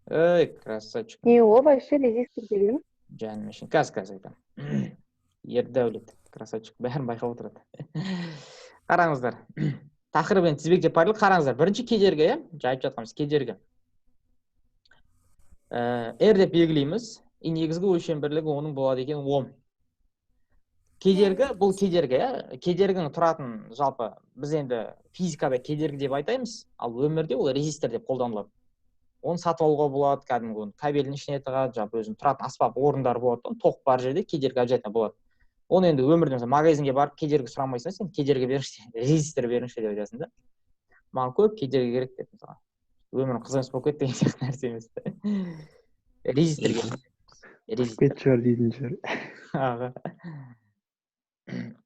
Ей, красавчик. Не ол вообще резистор деген? Жаным үшін. Қазір айтамын. Ердәулет, красавчик, бәрін байқап отырады. Қараңыздар. Тақырып енді тізбектеп параллель қараңыздар. Бірінші кедергі, иә? Жаңа айтып жатқанымыз кедергі. R деп белгілейміз. И негізгі өлшем бірлігі оның болады екен ом. Кедергі, бұл кедергі, иә? Кедергінің тұратын жалпы біз енді физикада кедергі деп айтаймыз, ал өмірде ол резистор деп қолданылады. Оны сатып алуға болады, кәдімгі оны кабельдің ішіне тығады, жалпы өзінің тұратын аспап орындары болады, тоқ бар жерде кедергі обязательно болады. Оны енді өмірде мысалы магазинге барып кедергі сұрамайсың, сен кедергі беріңізші, резистор беріңізші деп айтасың да. Маған көп кедергі керек деп мысалға. Өмірім қызық емес болып кетті деген сияқты нәрсе емес. Резистор керек. Резистор. Кет шығар дейтін шығар. Аға.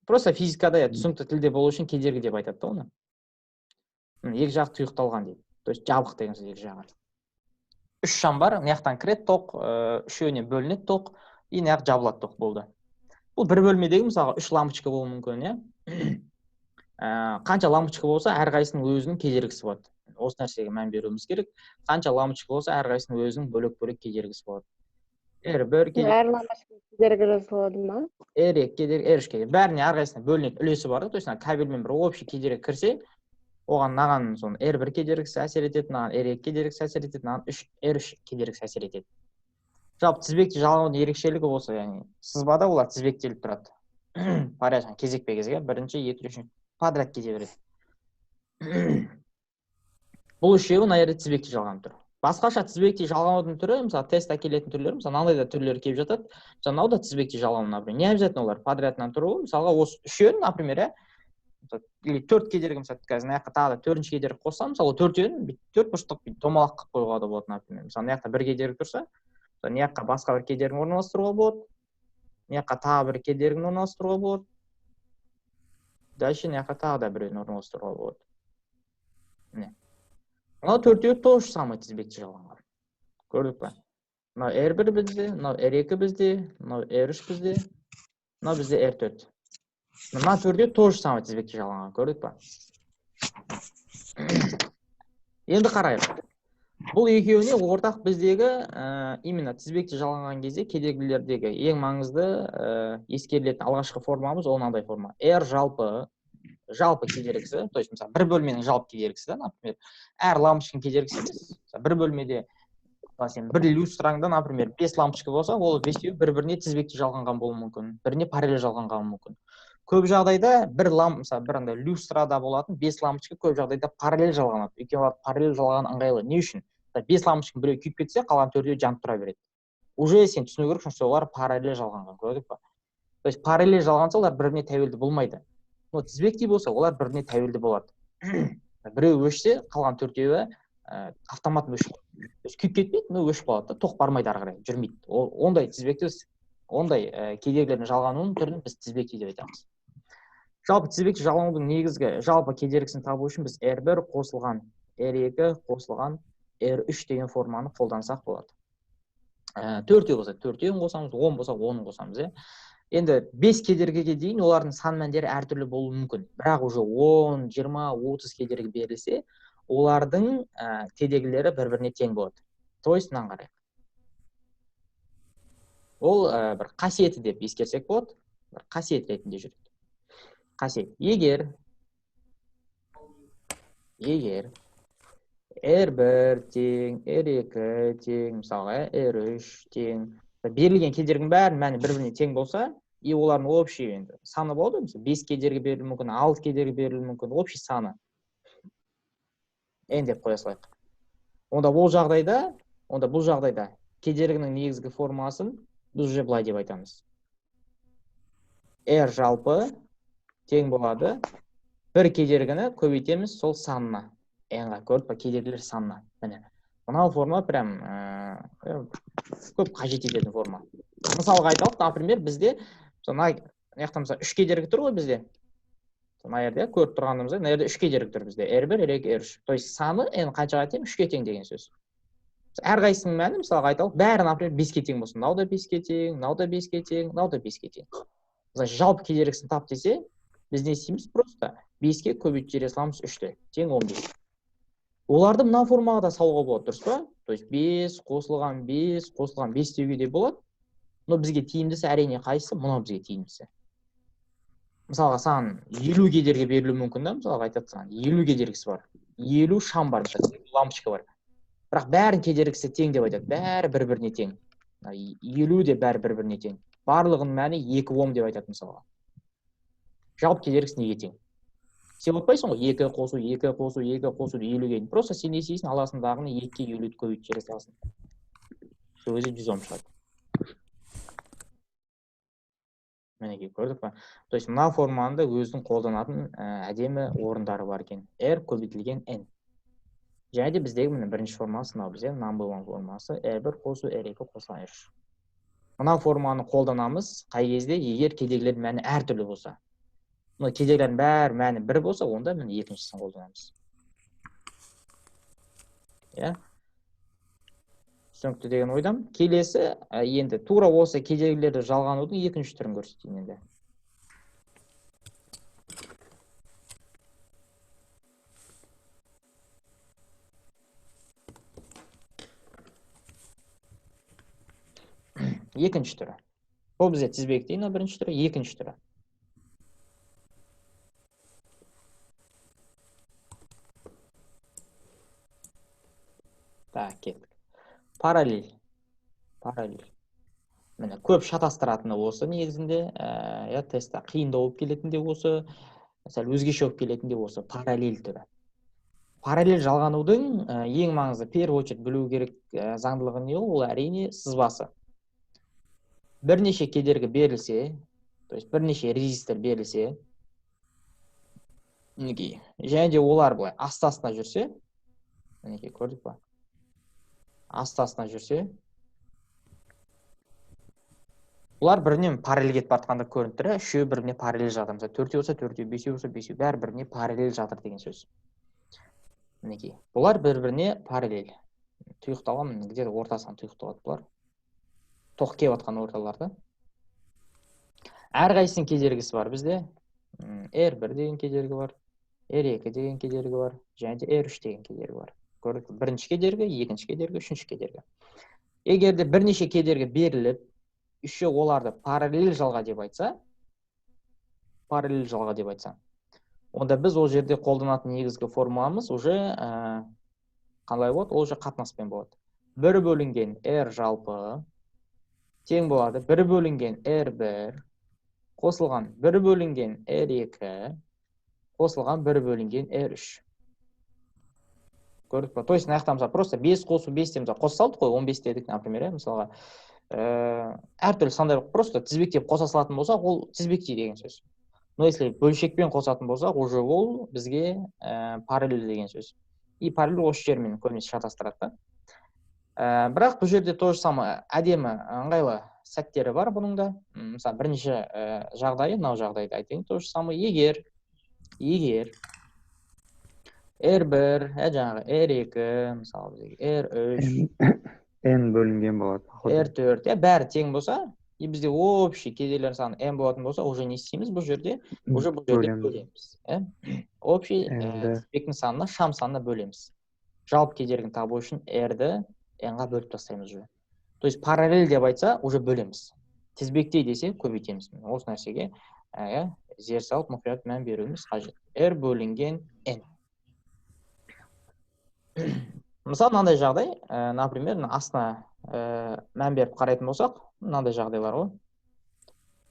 Просто физикада түсінікті тілде болу үшін кедергі деп айтады да оны. Екі жақ тұйықталған дейді. То есть жабық деген сөз екі жағы. Үш шам бар, мына жақтан кіреді тоқ, үшеуіне бөлінеді тоқ, и мына жақ жабылады тоқ болды. Бұл бір бөлмедегі мысалға үш лампочка болуы мүмкін, иә? Қанша лампочка болса, әрқайсысының өзінің кедергісі болады. Осы нәрсеге мән беруіміз керек. Қанша лампочка болса, әрқайсысының өзінің бөлек-бөлек кедергісі болады. R1 кедергі, Әр лампочка кедергі жасалады ма? R2 кедергі, R3 кедергі. Бәріне әрқайсысына бөлінетін үлесі бар да. То есть ана кабельмен бір общий кедергі кірсе, оған мынаған соны R1 кедергісі әсер етеді, мынаған R2 кедергісі әсер етеді, мынаған R3 кедергісі әсер етеді. Жалпы тізбекте жалғаудың ерекшелігі осы, яғни сызбада олар тізбектеліп тұрады. Порядок кезекпе-кезек, бірінші, екінші, үшінші подряд кете береді. Бұл үшеуі мына жерде тізбекте жалғанып тұр. Басқаша тізбекте жалғаудың түрі, мысалы тест әкелетін түрлері, мысалы мынандай да түрлері келіп жатады. Мысалы мынау да тізбекте жалғау, например. Не обязательно олар подрядынан тұруы. Мысалға осы үшеуін, например, иә, мысалы, или төрт кедергі, мысалы, қазір мына жаққа тағы да төртінші кедергі қоссам, мысалы, төртеуін бүйтіп төрт бұрыштық бүйтіп домалақ қылып қоюға да болады, например. Мысалы, мына жақта бір кедергі тұрса, мысалы, мына жаққа басқа бір кедергіні орналастыруға болады. Мына жаққа тағы бір кедергіні орналастыруға болады. Дальше мына жаққа тағы да біреуін орналастыруға болады. Міне. Мынау төртеуі то же самое тізбекте жалғанған. Көрдік па? Мынау R1 бізде, мынау R2 бізде, мынау R3 бізде, мынау бізде R4. Мына төртеуі то же самое тізбекте жалғанған. Көрдік па? Енді қарайық. Бұл екеуіне ортақ біздегі, именно тізбекте жалғанған кезде кедергілердегі ең маңызды, ескерілетін алғашқы формамыз ол мынандай форма. R жалпы кедергісі, то есть мысалы бір бөлменің жалпы кедергісі да, например, әр лампочканың кедергісі емес. Мысалы, бір бөлмеде, мысалы, сен бір люстраңда, например, 5 лампочка болса, ол бесеуі бір-біріне тізбекте жалғанған болуы мүмкін, біріне параллель жалғанған мүмкін. Көп жағдайда бір ламп, мысалы, бір андай люстрада болатын 5 лампочка көп жағдайда параллель жалғанады. Өйткені олар параллель жалған ыңғайлы. Не үшін? Мысалы, 5 лампочканың біреуі күйіп кетсе, қалған төртеуі жанып тұра береді. Уже сен түсіну керексің, что олар параллель жалғанған, көрдік па? То есть параллель жалғанса, олар бір-біріне тәуелді болмайды. Но тізбектей болса, олар бір-біріне тәуелді болады. Біреуі өшсе, қалған төртеуі, автомат өшіп қалады. То есть күйіп кетпейді, но өшіп қалады да, тоқ бармайды ары қарай, жүрмейді. Ол, ондай тізбекте, ондай, кедергілердің жалғануының түрін біз тізбектей деп айтамыз. Жалпы тізбекте жалғанудың негізгі жалпы кедергісін табу үшін біз R1 қосылған R2 қосылған R3 деген форманы қолдансақ болады. Төртеу болса, төртеуін қосамыз, 10 болса, онын қосамыз, иә. Енді 5 кедергіге дейін олардың сан мәндері әртүрлі болуы мүмкін. Бірақ уже 10, 20, 30 кедергі берілсе, олардың, кедергілері бір-біріне тең болады. То есть мынаны қарайық. Ол, бір қасиеті деп ескерсек болады, бір қасиет ретінде жүреді. Қасиет. Егер R1 тең, R2 тең, мысалға, R3 тең, берілген кедергінің бәрінің мәні бір-біріне тең болса, и олардың общий енді саны болады, мысалы, 5 кедергі берілуі мүмкін, 6 кедергі берілуі мүмкін, общий саны n деп қоя салайық. Онда бұл жағдайда, онда бұл жағдайда кедергінің негізгі формасын біз уже былай деп айтамыз. R жалпы тең болады. Бір кедергіні көбейтеміз сол санына. N-ға, көрдік па, кедергілер санына. Міне. Мынау форма прям, көп қажет ететін форма. Мысалға айталық, например, бізде, мысалы, мына жақта, мысалы, 3 кедергі тұр ғой бізде. Мына жерде көріп тұрғанымыздай, мына жерде 3 кедергі тұр бізде. R1, R2, R3. То есть саны n қаншаға тең? 3-ке тең деген сөз. Әрқайсысының мәні, мысалға айталық, бәрі, например, 5-ке тең болсын. Мынау да 5-ке тең, мынау да 5-ке тең, мынау да 5-ке тең. Значит, жалпы кедергісін тап десе, біз не істейміз? Просто 5-ке көбейтіп жібере саламыз 3-ті. Тең 15. Оларды мына формаға да салуға болады, дұрыс па? То есть 5 қосылған 5 қосылған 5 деуге де болады. Но бізге тиімдісі әрине қайсысы? Мынау бізге тиімдісі. Мысалға, саған 50 кедергі берілуі мүмкін да, мысалға айтады саған 50 кедергісі бар. 50 шам бар, мысалы, лампочка бар. Бірақ бәрінің кедергісі тең деп айтады. Бәрі бір-біріне тең. 50 де бәрі бір-біріне тең. Барлығының мәні 2 ом деп айтады мысалға. Жалпы кедергісі неге тең? Сен ұмытпайсың ғой, 2 қосу, 2 қосу, 2 қосу 50-ге дейін. Просто сен не істейсің, аласың дағыны 2-ге 50-ді көбейтіп жібере саласың. Сол кезде 100 ом шығады. Мінекей, көрдік па? То есть мына форманы да өзінің қолданатын әдемі орындары бар екен. R көбейтілген N. Және де біздегі міне бірінші формасы мынау бізде number one формасы R1 қосу R2 қосылған R3. Мына форманы қолданамыз қай кезде? Егер кедергілердің мәні әртүрлі болса. Мына кедергілердің бәрі мәні бір болса, онда міне екіншісін қолданамыз. Иә? Түсінікті деген ойдамын. Келесі, енді тура осы кедергілерді жалғанудың екінші түрін көрсетейін енді. Екінші түрі. Бұл бізде тізбектей, мына бірінші түрі, екінші түрі. Так, кеттік. Параллель. Параллель. Міне, көп шатастыратыны осы негізінде, иә, тестта қиындау болып келетін де осы, сәл өзгеше болып келетін де осы параллель түрі. Параллель жалғанудың ең маңызды, первый очередь білу керек заңдылығы не ол? Ол әрине сызбасы. Бірнеше кедергі берілсе, то есть бірнеше резистор берілсе, мінекей, және де олар былай асты-астына жүрсе, мінекей, көрдік па? Асты-астына жүрсе, бұлар бірінен параллель кетіп бара жатқанда көрініп тұр, үшеуі біріне параллель жатыр. Мысалы, төртеу болса төртеу, бесеу болса бесеу, бәрі біріне параллель жатыр деген сөз. Мінекей, бұлар бір-біріне параллель. Тұйықталған, міне, где-то ортасынан тұйықталады бұлар. Тоқ келіп жатқан орталарда. Әрқайсысының кедергісі бар бізде. R1 деген кедергі бар, R2 деген кедергі бар, және де R3 деген кедергі бар. Көрдік, бірінші кедергі, екінші кедергі, үшінші кедергі. Егер де бірнеше кедергі беріліп, үші оларды параллель жалға деп айтса, параллель жалға деп айтса, онда біз ол жерде қолданатын негізгі формуламыз уже қалай болады? Ол уже қатынаспен болады. 1 бөлінген R жалпы тең болады 1 бөлінген R1 қосылған 1 бөлінген R2 қосылған 1 бөлінген R3. Көрдік па? То есть мына жақта мысалы просто 5 қосу 5 деп мысалы қоса салдық қой, 15 дедік, например, мысалға. Әртүрлі сандар просто тізбектеп қоса салатын болсақ, ол тізбектей деген сөз. Но если бөлшекпен қосатын болсақ, уже ол бізге параллель деген сөз. И параллель осы жермен көбінесе шатастырады да. Бірақ бұл жерде то же самое әдемі, ыңғайлы сәттері бар бұның да. Мысалы, бірінші жағдайы, мынау жағдайды айтайын, то же самое, егер R1, жаңағы R2, мысалы, бізге R3, N бөлінген болады, походу. R4, бәрі тең болса, и бізде общий кедергілер саны N болатын болса, уже не істейміз бұл жерде? Уже бұл жерде Бөлеміз. бөлеміз, Общий, N-ді. тізбектің санына, шам санына бөлеміз. Жалпы кедергіні табу үшін R-ді N-ға бөліп тастаймыз уже. То есть параллель деп айтса, уже бөлеміз. Тізбектей десе, көбейтеміз. Міне, осы нәрсеге, зер салып, мұқият мән беруіміз қажет. R бөлінген N. Мысалы, мынандай жағдай, например, мына астына мән беріп қарайтын болсақ, мынандай жағдайлар ғой.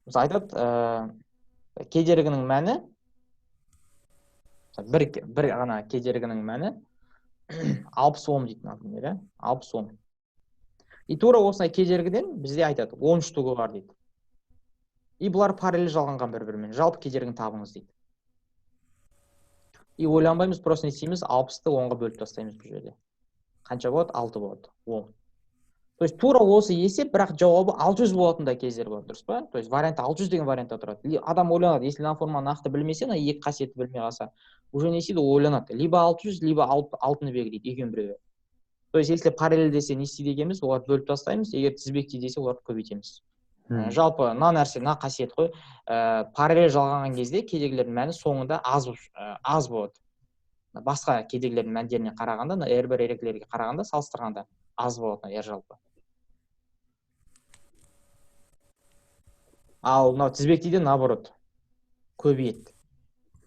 Мысалы, айтады, кедергінің мәні, мысалы, бір ғана кедергінің мәні 60 ом дейді, например, 60 ом. И тура осындай кедергіден бізде айтады, 10 штугі бар дейді. И бұлар параллель жалғанған бір-бірімен. Жалпы кедергіні табыңыз дейді. И ойланбаймыз, просто не істейміз, 60-ты 10-ға бөліп тастаймыз бұл жерде. Қанша болады? 6 болады. 10. То есть тура осы есеп, бірақ жауабы 600 болатын да кездер болады, дұрыс па? То есть вариант 600 деген вариантта тұрады. Ли, адам ойланады, если мына форманы нақты білмесе, мына екі қасиетті білмей қалса, уже не істейді, ол ойланады. Либо 600, либо алтыны белгілейді, екеуінің біреуі. То есть если параллель десе не істейді екенбіз, оларды бөліп тастаймыз, егер тізбектей десе оларды көбейтеміз. Жалпы мына нәрсе, мына қасиет қой, параллель жалғанған кезде кедергілердің мәні соңында аз болады. Басқа кедергілердің мәндеріне қарағанда, мына R1, R2-лерге қарағанда салыстырғанда аз болады R жалпы. Ал мынау тізбектейде наоборот көбейеді.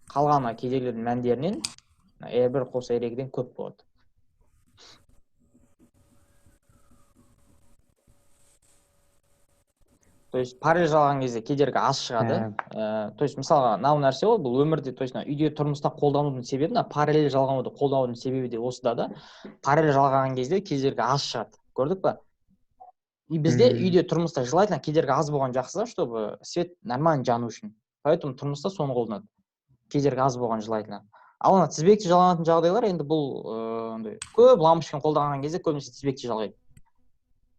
Қалған кедергілердің мәндерінен R1 қоса R2-ден көп болады. То есть параллель жалған кезде кедергі аз шығады. То есть мысалға мынау нәрсе ол бұл өмірде, то есть үйде тұрмыста қолданудың себебі, мына параллель жалғануды қолданудың себебі де осыда да. Параллель жалғаған кезде кедергі аз шығады. Көрдік па? И бізде үйде тұрмыста желательно кедергі аз болған жақсы, чтобы свет нормально жану үшін. Поэтому тұрмыста соны қолданады. Кедергі аз болған желательно. Ал ана тізбекте жалғанатын жағдайлар енді бұл андай көп лампочканы қолданған кезде көбінесе тізбекте жалғайды.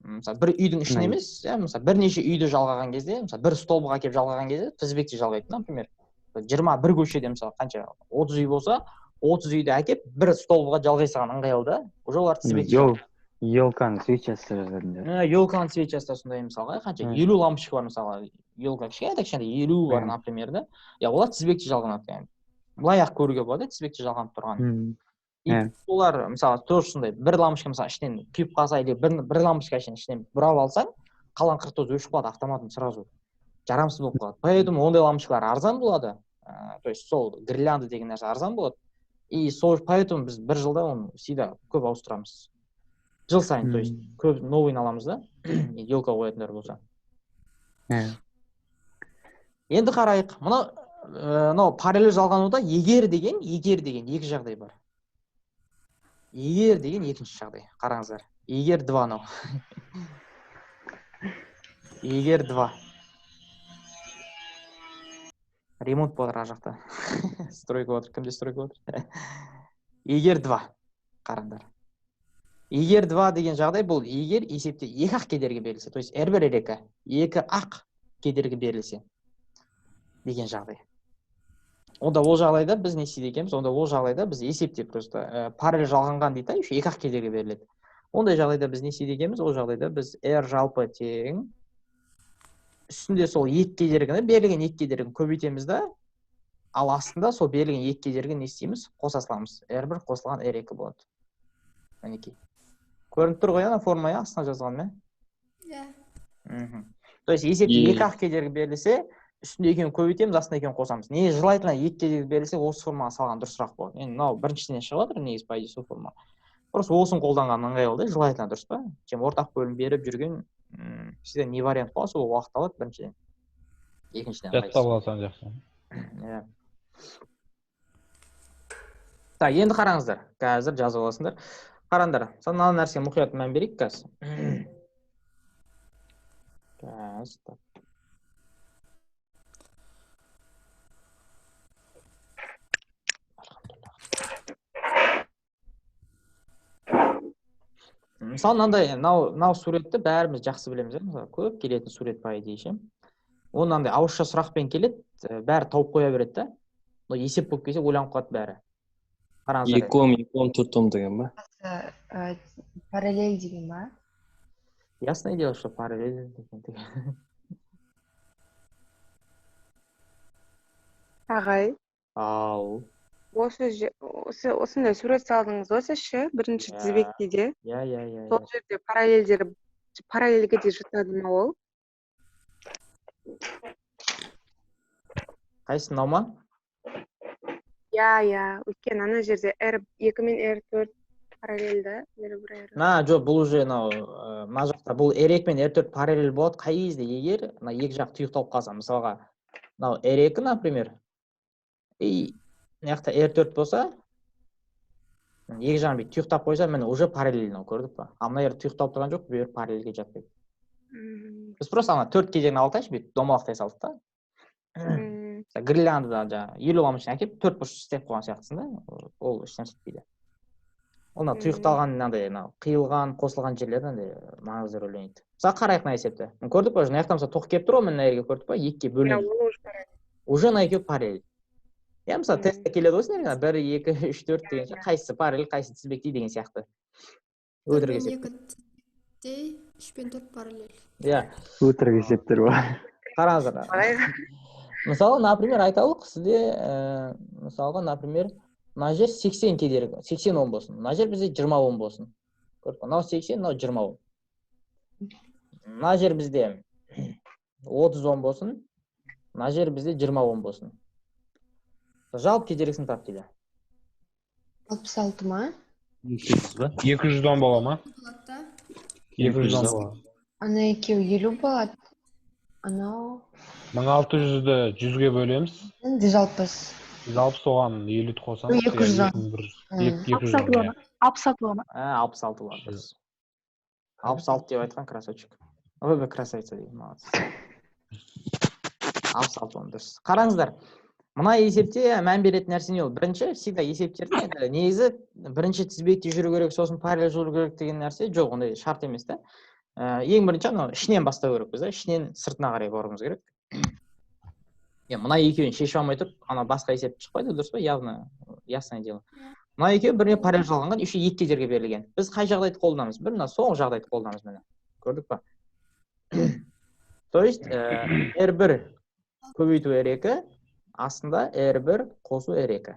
Мысалы бір үйдің ішін емес, мысалы бірнеше үйді жалғаған кезде, мысалы бір столбыға келіп жалғаған кезде тізбекте жалғайды, например. 21 көшеде мысалы қанша 30 үй болса, 30 үйді әкеп бір столбыға жалғай салған ыңғайлы да. Уже олар тізбекте. Елканың свечасы жазатын. Елканың свечасы да сондай мысалға, қанша 50 лампочка бар мысалға, елка кішкентай кішкентай 50 бар, например, да. Я олар тізбекте жалғанады, яғни. Былай ақ көруге болады, тізбекте жалғанып тұрған. И олар мысалы тоже сондай бір лампочка мысалы ішінен күйіп қалса или бір лампочка ішінен бұрап алсаң, қалған 49 өшіп қалады автоматом сразу. Жарамсыз болып қалады. Поэтому ондай лампочкалар арзан болады. То есть сол гирлянда деген нәрсе арзан болады. И сол поэтому біз бір жылда оны всегда көп ауыстырамыз. Жыл сайын, то есть көп новыйын аламыз да, елка қоятындар болса. Енді қарайық. Мынау параллель жалғануда егер деген екі жағдай бар. Егер деген екінші жағдай. Қараңыздар. Егер 2 анау. Егер 2. Ремонт болады ар жақта. Стройка отыр. Кімде стройка отыр? Егер 2. Қараңдар. Егер 2 деген жағдай бұл егер есепте екі ақ кедергі берілсе, то есть R1 R2 екі ақ кедергі берілсе деген жағдай. Онда ол жағдайда біз не істейді екенбіз? Онда ол жағдайда біз есепте просто параллель жалғанған дейді, еще екі ақ кедергі беріледі. Ондай жағдайда біз не істейді екенбіз? Ол жағдайда біз R жалпы тең үстінде сол екі кедергіні, берілген екі кедергіні көбейтеміз да, ал астында сол берілген екі кедергіні не істейміз? Қоса саламыз. R1 қосылған R2 болады. Мінекей. Көрініп тұр ғой ана форма, астына жазғанмен? Иә. То есть есепте екі ақ кедергі берілсе, үстінде екеуін көбейтеміз, астында екеуін қосамыз. Не желательно екі кедергі берілсе, осы формаға салған дұрысырақ болады. Енді мынау біріншісінен шығып жатыр негізі по идее сол форма. Просто осын қолданған ыңғайлы да, желательно дұрыс па? Чем ортақ бөлім беріп жүрген, всегда не вариант болса, ол уақыт алады біріншіден. Екіншіден жаттап алсаң жақсы. Иә. Так, енді қараңыздар. Қазір жазып аласыңдар. Қараңдар, мына нәрсеге мұқият мән берейік қазір. Қазір. Мысалы, мынандай, мынау суретті бәріміз жақсы білеміз, мысалы, көп келетін сурет по идее ше. Ол мынандай ауызша сұрақпен келеді, бәрі тауып қоя береді да. Но есеп болып келсе ойланып қалады бәрі. Қараңыздар. 2 ом, 2 ом, 4 ом деген ба? Параллель деген ба? Ясное дело, что параллель деген. Ағай. Ау. Осындай сурет салдыңыз ғой сіз ше, бірінші тізбекте. Иә. Сол жерде параллельдер, параллельге де жатады ма ол? Қайсысы, мынау ма? Иә, өйткені ана жерде R2 мен R4 параллельді, R1 R2. На, жоқ, бұл уже мынау, мына жақта бұл R2 мен R4 параллель болады қай кезде, егер мына екі жақ тұйықталып қалса, мысалға, мынау R2, например, и мына жақта R4 болса, екі жағын бүйтіп тұйықтап қойса, міне уже параллель мынау, көрдік па? Ал мына жер тұйықталып тұрған жоқ, бұл жер параллельге жатпайды. Біз просто ана төрт кезеңін алып бүйтіп домалақтай салдық та. Гирляндада жаңағы 50 лампочканы әкеліп төрт бұрыш істеп қойған сияқтысың да, ол ешнәрсе етпейді. Ол мына тұйықталған мынандай мынау қиылған, қосылған жерлер мынандай маңызды рөл ойнайды. Мысалы қарайық мына есепті. Көрдік па, мына жақта мысалы тоқ келіп тұр ғой, мына жерге көрдік па, екіге бөлінеді. Уже мына екеуі параллель. Иә, мысалы тестте келеді ғой сендерге, 1, 2, 3, 4 деген сияқты, қайсысы параллель, қайсысы тізбектей деген сияқты. Өтірік есеп. 2 3 пен 4 параллель. Иә. Өтірік есептер бар. Қараңыздар. Мысалы, например, айталық, сізде, мысалға, например, Мына жер 80 кедергі, 80 Ом болсын. Мына жер бізде 20 Ом болсын. Көрдік па? Мынау 80, мынау 20 Ом. Мына жер бізде 30 Ом болсын. Мына жер бізде 20 Ом болсын. Жалпы кедергісін тап дейді. 66 ма? 200 ба? 200 ом бола ма? Болады да. 200 ом болады. Ана екеуі 50 болады. Анау 1600-ді 100-ге бөлеміз. 160. 160, оған 50-ді қосамыз. 200 он. 200 он, иә. 66 бола ма? 66 болады, дұрыс. 66 деп айтқан красавчик. Ой, красавица деген, молодец. 66 он, дұрыс. Қараңыздар, мына есепте мән беретін нәрсе не ол? Бірінші, всегда есептерде енді негізі бірінші тізбекте жүру керек, сосын параллель жүру керек деген нәрсе жоқ, ондай шарт емес та. Ең бірінші анау ішінен бастау керекпіз да, ішінен сыртына қарай баруымыз керек. Мына екеуін шешіп алмай тұрып, ана басқа есеп шықпайды, дұрыс па? Явно, ясное дело. Мына екеуі біріне параллель жалғанған, еще екі кедергі берілген. Біз қай жағдайды қолданамыз? Бір мына соңғы жағдайды қолданамыз, міне. Көрдік па? То есть R1 көбейту R2 астында R1 қосу R2.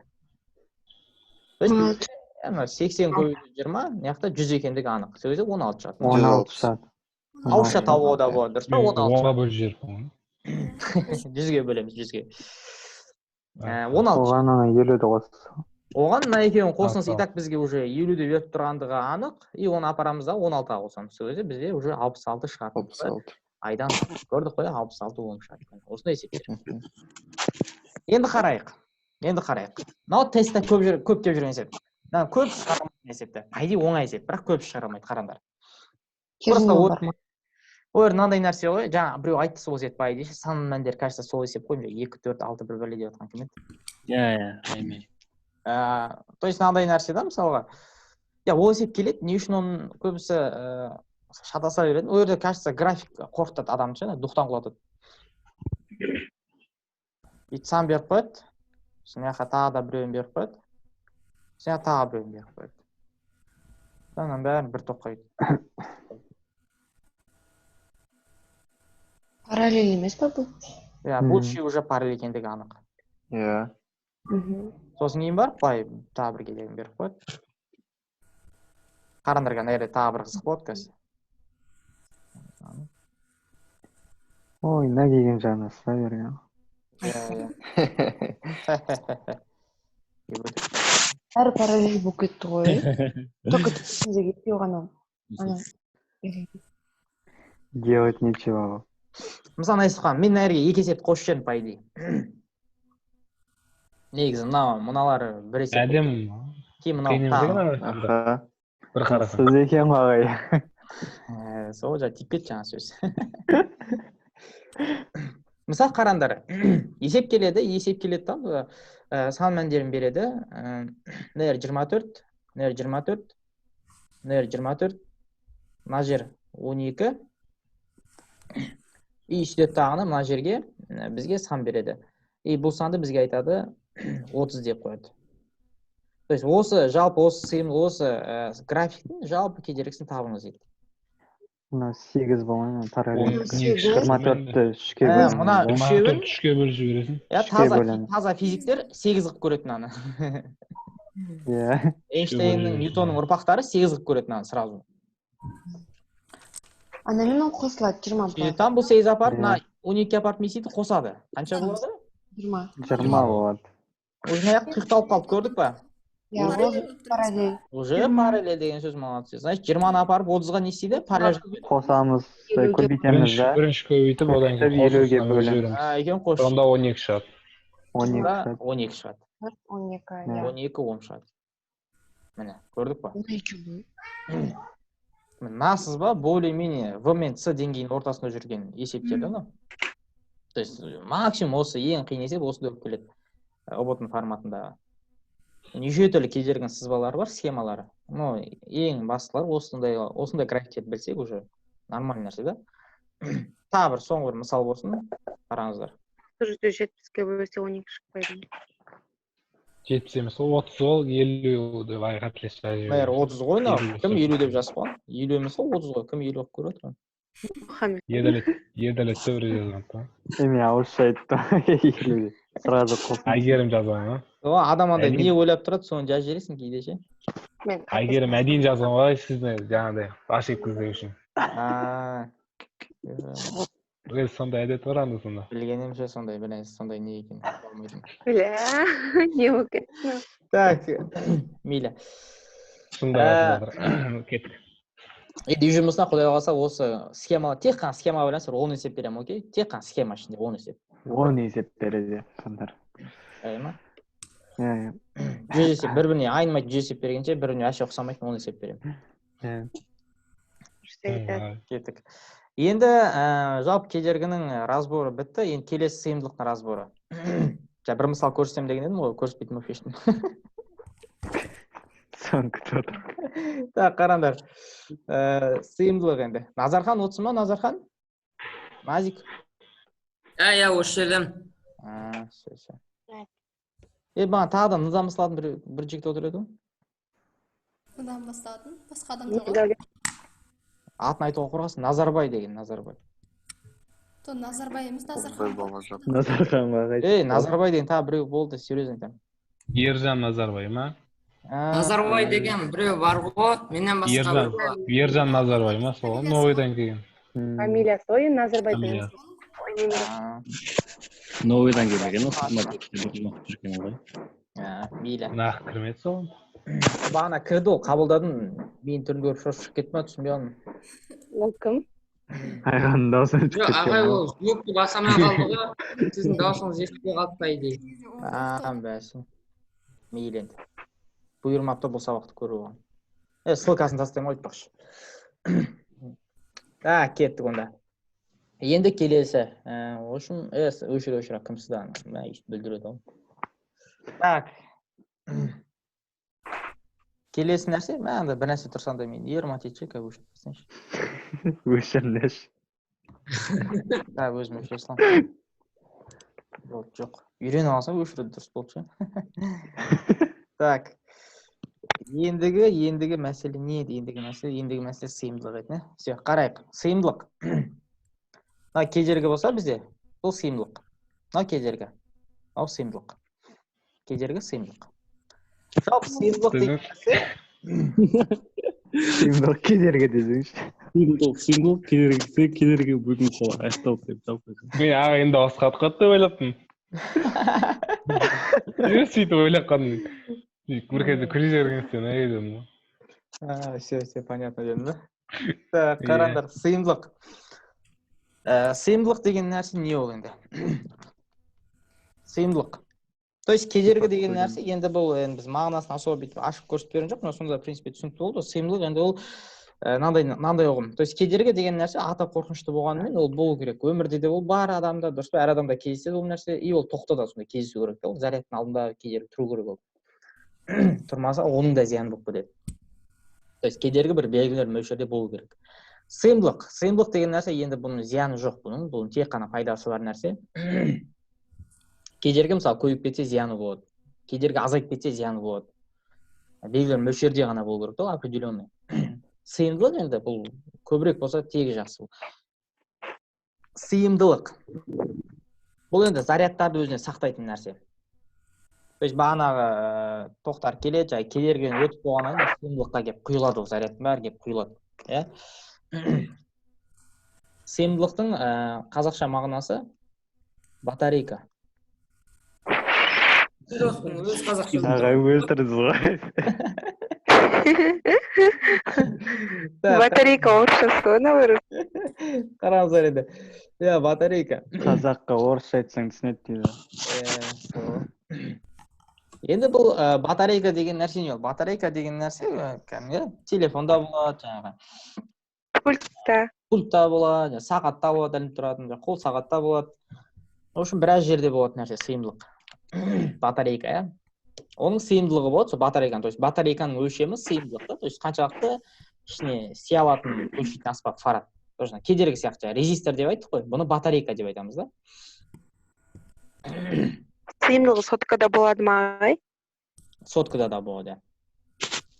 То есть мына 80 көбейту 20, мына жақта 100 екендігі анық. Сол кезде 16 шығады. 16 шығады. Ауызша табуға да болады, дұрыс па? 16. 10-ға бөліп жіберіп қойған. 100-ге бөлеміз, 100-ге. 16. Оған ана 50-ді қос. Оған мына екеуін қосыңыз, и так бізге уже 50-ді беріп тұрғандығы анық, и оны апарамыз да 16-ға қосамыз. Сол кезде бізде уже 66 шығады. 66. Айдан көрдік қой, 66 Ом шығады. Осындай есептер. Енді қарайық. Енді қарайық. Мынау тестте көп көп деп жүрген есеп. Мына көп шығара алмайтын есепті. По идее оңай есеп, бірақ көп шығара алмайды, қараңдар. Просто ой, мынандай нәрсе ғой, жаңа біреу айтты сол есеп, по идее, сан мәндер, кажется, сол есеп қой, 2, 4, 6 бір бірле деп жатқан кім еді? Иә, иә. То есть мынандай нәрсе да, мысалға. Я, ол есеп келеді, не үшін оның көбісі шатаса береді. Ол жерде, кажется, график қорқытады адамды ше, духтан құлатады. Бүйтіп сан беріп қояды, сосын мына жаққа тағы да біреуін беріп қояды, сосын тағы біреуін беріп қояды. Ананың бәрін бір тоққа үйді. Параллель емес па бұл? Иә, бұл үшеуі уже параллель екендігі анық. Иә. Сосын кейін барып былай тағы бір кедергіні беріп қояды. Қараңдар, ана жерде тағы бір қызық болады қазір. Ой, мына келген жағына ұста берген. Иә. Бәрі параллель болып кетті ғой. Только түпсіндегі екеуі ғана. Ана. Делать нечего. Мысалы, Айсұлхан, мен мына жерге екі есепті қосып жібердім, по идее. Негізі мыналар бір есеп. Әдемі. Кейін мынау тағы. Бір қарасаң. Сіз екен ғой, ағай. Сол жаңа тиіп кетті жаңа сөз. Мысалы, қараңдар, есеп келеді, есеп келеді да, сан мәндерін береді. Мына жер 24, мына жер 24, мына жер 24, мына жер 12. И сөйтеді тағыны мына жерге бізге сан береді. И бұл санды бізге айтады 30 деп қояды. То есть осы жалпы осы сыйым, осы графиктің жалпы кедергісін табыңыз дейді. Мына 8 болмай ма, параллель. 24-ті 3-ке бөлеміз. Мына үшеуін 3-ке бөліп жібересің. Иә, таза физиктер 8 қылып көретін аны. Иә. Эйнштейннің, Ньютонның ұрпақтары 8 қылып көретін аны сразу. Анамен ол қосылады, 20 болады. Там бұл 8 апарып, мына 12 апарып не істейді? Қосады. Қанша болады? 20. 20 болады. Уже мына жақ тұйықталып қалды, көрдік па? Иә, ол параллель. Уже параллель деген сөз, молодцы. Значит, 20-ны апарып 30-ға не істейді? Параллель. Қосамыз, көбейтеміз да. Бірінші көбейтіп, одан кейін елуге қосып бөлеміз. жібереміз. Екеуін қосып. Сонда 12 шығады. 12 шығады. 12 шығады. 12, иә. 12 Ом шығады. Міне, көрдік па? 12 бұл. Мына сызба более-менее В мен С деңгейінің ортасында жүрген есептер да, мынау. То есть максимум осы ең қиын есеп осы болып келеді. ҰБТ-ның форматындағы. Неше түрлі кедергінің сызбалары бар, схемалары. Но ең бастылары осындай графиктерді білсек уже нормальный нәрсе да. Тағы бір соңғы бір мысал болсын, қараңыздар. 170-ке бөлсе 12 шықпайды. 70 емес, ол 30 ол 50 деп қателеспей. Бәрі 30 ғой, мынау. Елу Кім болса. 50 деп жазып қойған? 50 емес қой, 30 ғой. Кім 50 қылып көріп отыр? Мұхаммед. Ердәулет, Ердәулет те біреу жазған да. Мен ауызша айттым. Сразу қосып. Әйгерім жазған ба? О, адам андай Әдейі. не ойлап тұрады, соны жазып жібересің кейде ше. Мен Әйгерім әдейі жазған ғой сізді жаңағыдай ошибка іздеу үшін. А, Өзі сондай әдет бар анда сонда. Білгенім ше, сондай бір нәрсе, сондай не екенін алмайтын. Бля, не болып кетті? Так, мейлі. Шындап айтып жатыр. Кеттік. Енді үй жұмысына, құдай қаласа, осы схема, тек қана схема байланысты 10 есеп беремін, окей? Тек қана схема ішінде 10 есеп. 10 есеп береді сондар. Жарай ма? Иә, иә. 100 есеп, бір біріне айнымайтын 100 есеп бергенше, бір біріне вообще ұқсамайтын 10 есеп беремін. Иә. Дұрыс айтады. Кеттік. Енді жалпы кедергінің разборы бітті. Енді келесі сыйымдылықтың разборы. Жаңа бір мысал көрсетемін деген едім ғой, көрсетпейтін болып шештім. Соны күтіп отырмын. Так, қараңдар. Сыйымдылық енді. Назархан отырсың ба, Назархан? Назик? Иә, осы жерден. А, все, все. Е, маған тағы да нызам салатын бір жігіт отыр еді ғой. Мынадан басталатын басқа адам жоқ ғой. Ердәулет. Атын айтуға қорқасың. Назарбай деген, Назарбай. То Назарбай емес, Назархан. Назарханға қайтты. Ей, Назарбай деген тағы біреу болды, серьезно айтамын. Ержан Назарбай ма? А, Назарбай деген біреу бар ғой, менен басқа Ержан. біреу бар. Ержан Назарбай ма сол? Новыйдан келген. Фамилиясы ғой енді, Назарбай деген. Фамилиясы. Ой, немере. А, Новыйдан келмеген, ол оқып жүрген ғой. А, мейлі. Нақ кірмеді соған. Бағана кірді ол, қабылдадым. Менің түрімді көріп шошып шығып кетті ма, түсінбей қалдым. Ол кім? Айғанның дауысын Жоқ, шығып ағай, кеткен. ол звукты баса алмай қалды ғой. Сіздің дауысыңыз естілмей қалды, по идее. А, бәсе. Мейлі енді. Бұйырмапты бұл сабақты көру оған. Е, ссылкасын тастаймын ғой айтпақшы. А, кеттік онда. Енді келесі. В общем, өшір, өшір, кімсіз ана. Мә, өйстіп бүлдіреді ғой. Так. Келесі нәрсе, мә, анда бір нәрсе тұрса анда мен ерім атейді ше, қазір өшіріп тастайыншы. Өшіріңдерші. Так, өзім өшіре саламын. Болды, жоқ. Үйреніп алсам, өшіру дұрыс болды ше. Так. Ендігі мәселе не еді? Ендігі мәселе сыйымдылық еді, не? Все, қарайық. Сыйымдылық. Мына кедергі болса бізде, бұл сыйымдылық. Мынау кедергі. Мынау сыйымдылық. Кедергі, сыйымдылық. Жалпы сыйымдылық деген нәрсе Сыйымдылық кедергі десеңші. Сыйымдылық, кедергісі, кедергі бүгін солай аяқталды деп жалпы. Мен ағайын дауыс қатып қалды деп ойлаппын. Мен сөйтіп ойлап қалдым. Бір кезде күліп жіберген сен, ей дедім ғой. А, все, все, понятно дедім да. Так, Иә. қараңдар, сыйымдылық. Сыйымдылық деген нәрсе не ол енді? Сыйымдылық. То есть кедергі деген нәрсе, енді бұл енді біз мағынасын особо бүйтіп ашып көрсетіп берген жоқпын, но сонда, в принципе, түсінікті болды. Сыйымдылық енді ол мынандай ұғым. То есть кедергі деген нәрсе аты қорқынышты болғанымен, ол болу керек. Өмірде де ол бар адамда, дұрыс па? Әр адамда кездеседі ол нәрсе, и ол тоқтада сондай кездесу керек те, ол зарядтың алдында кедергі тұру керек ол. Тұрмаса, оның да зияны болып кетеді. То есть кедергі бір белгілі бір мөлшерде болу керек. Сыйымдылық. Сыйымдылық деген нәрсе, енді бұның зияны жоқ бұның, бұның тек қана пайдасы бар нәрсе. Кедергі, мысалы, көбейіп кетсе, зияны болады. Кедергі азайып кетсе, зияны болады. Белгілі бір мөлшерде ғана болу керек та, ол определенный. Сыйымдылық енді бұл көбірек болса, тегі жақсы. Сыйымдылық. Бұл енді зарядтарды өзіне сақтайтын нәрсе. То есть бағанағы тоқтар келеді, жай кедергіден өтіп болғаннан кейін сыйымдылыққа келіп құйылады, ол зарядтың бәрі келіп құйылады. Иә? Сыйымдылықтың қазақша мағынасы батарейка. Достың өз қазақша. Ағай, өлтірдіңіз ғой. Так, Батарейка орысшасы ғой, наоборот. қараңыздар енді. Иә, батарейка. Қазаққа орысша айтсаң, түсінеді дейді. Иә, сол. Енді бұл батарейка деген нәрсе не ол? Батарейка деген нәрсе кәдімгі телефонда болады, жаңағы Пультта. Пультта болады, жаңағы сағатта болады, ілініп тұратын, жаңағы қол сағатта болады. В общем, біраз жерде болатын нәрсе сыйымдылық. Батарейка, иә. Оның сыйымдылығы болады, сол батарейканың. То есть батарейканың өлшемі сыйымдылық та, то есть қаншалықты ішіне сыя алатын өлшейтін аспап фарад. Тоже кедергі сияқты, жаңағы резистор деп айттық қой, бұны батарейка деп айтамыз да. Сыйымдылығы соткада болады ма, ағай? Соткада да болады, иә.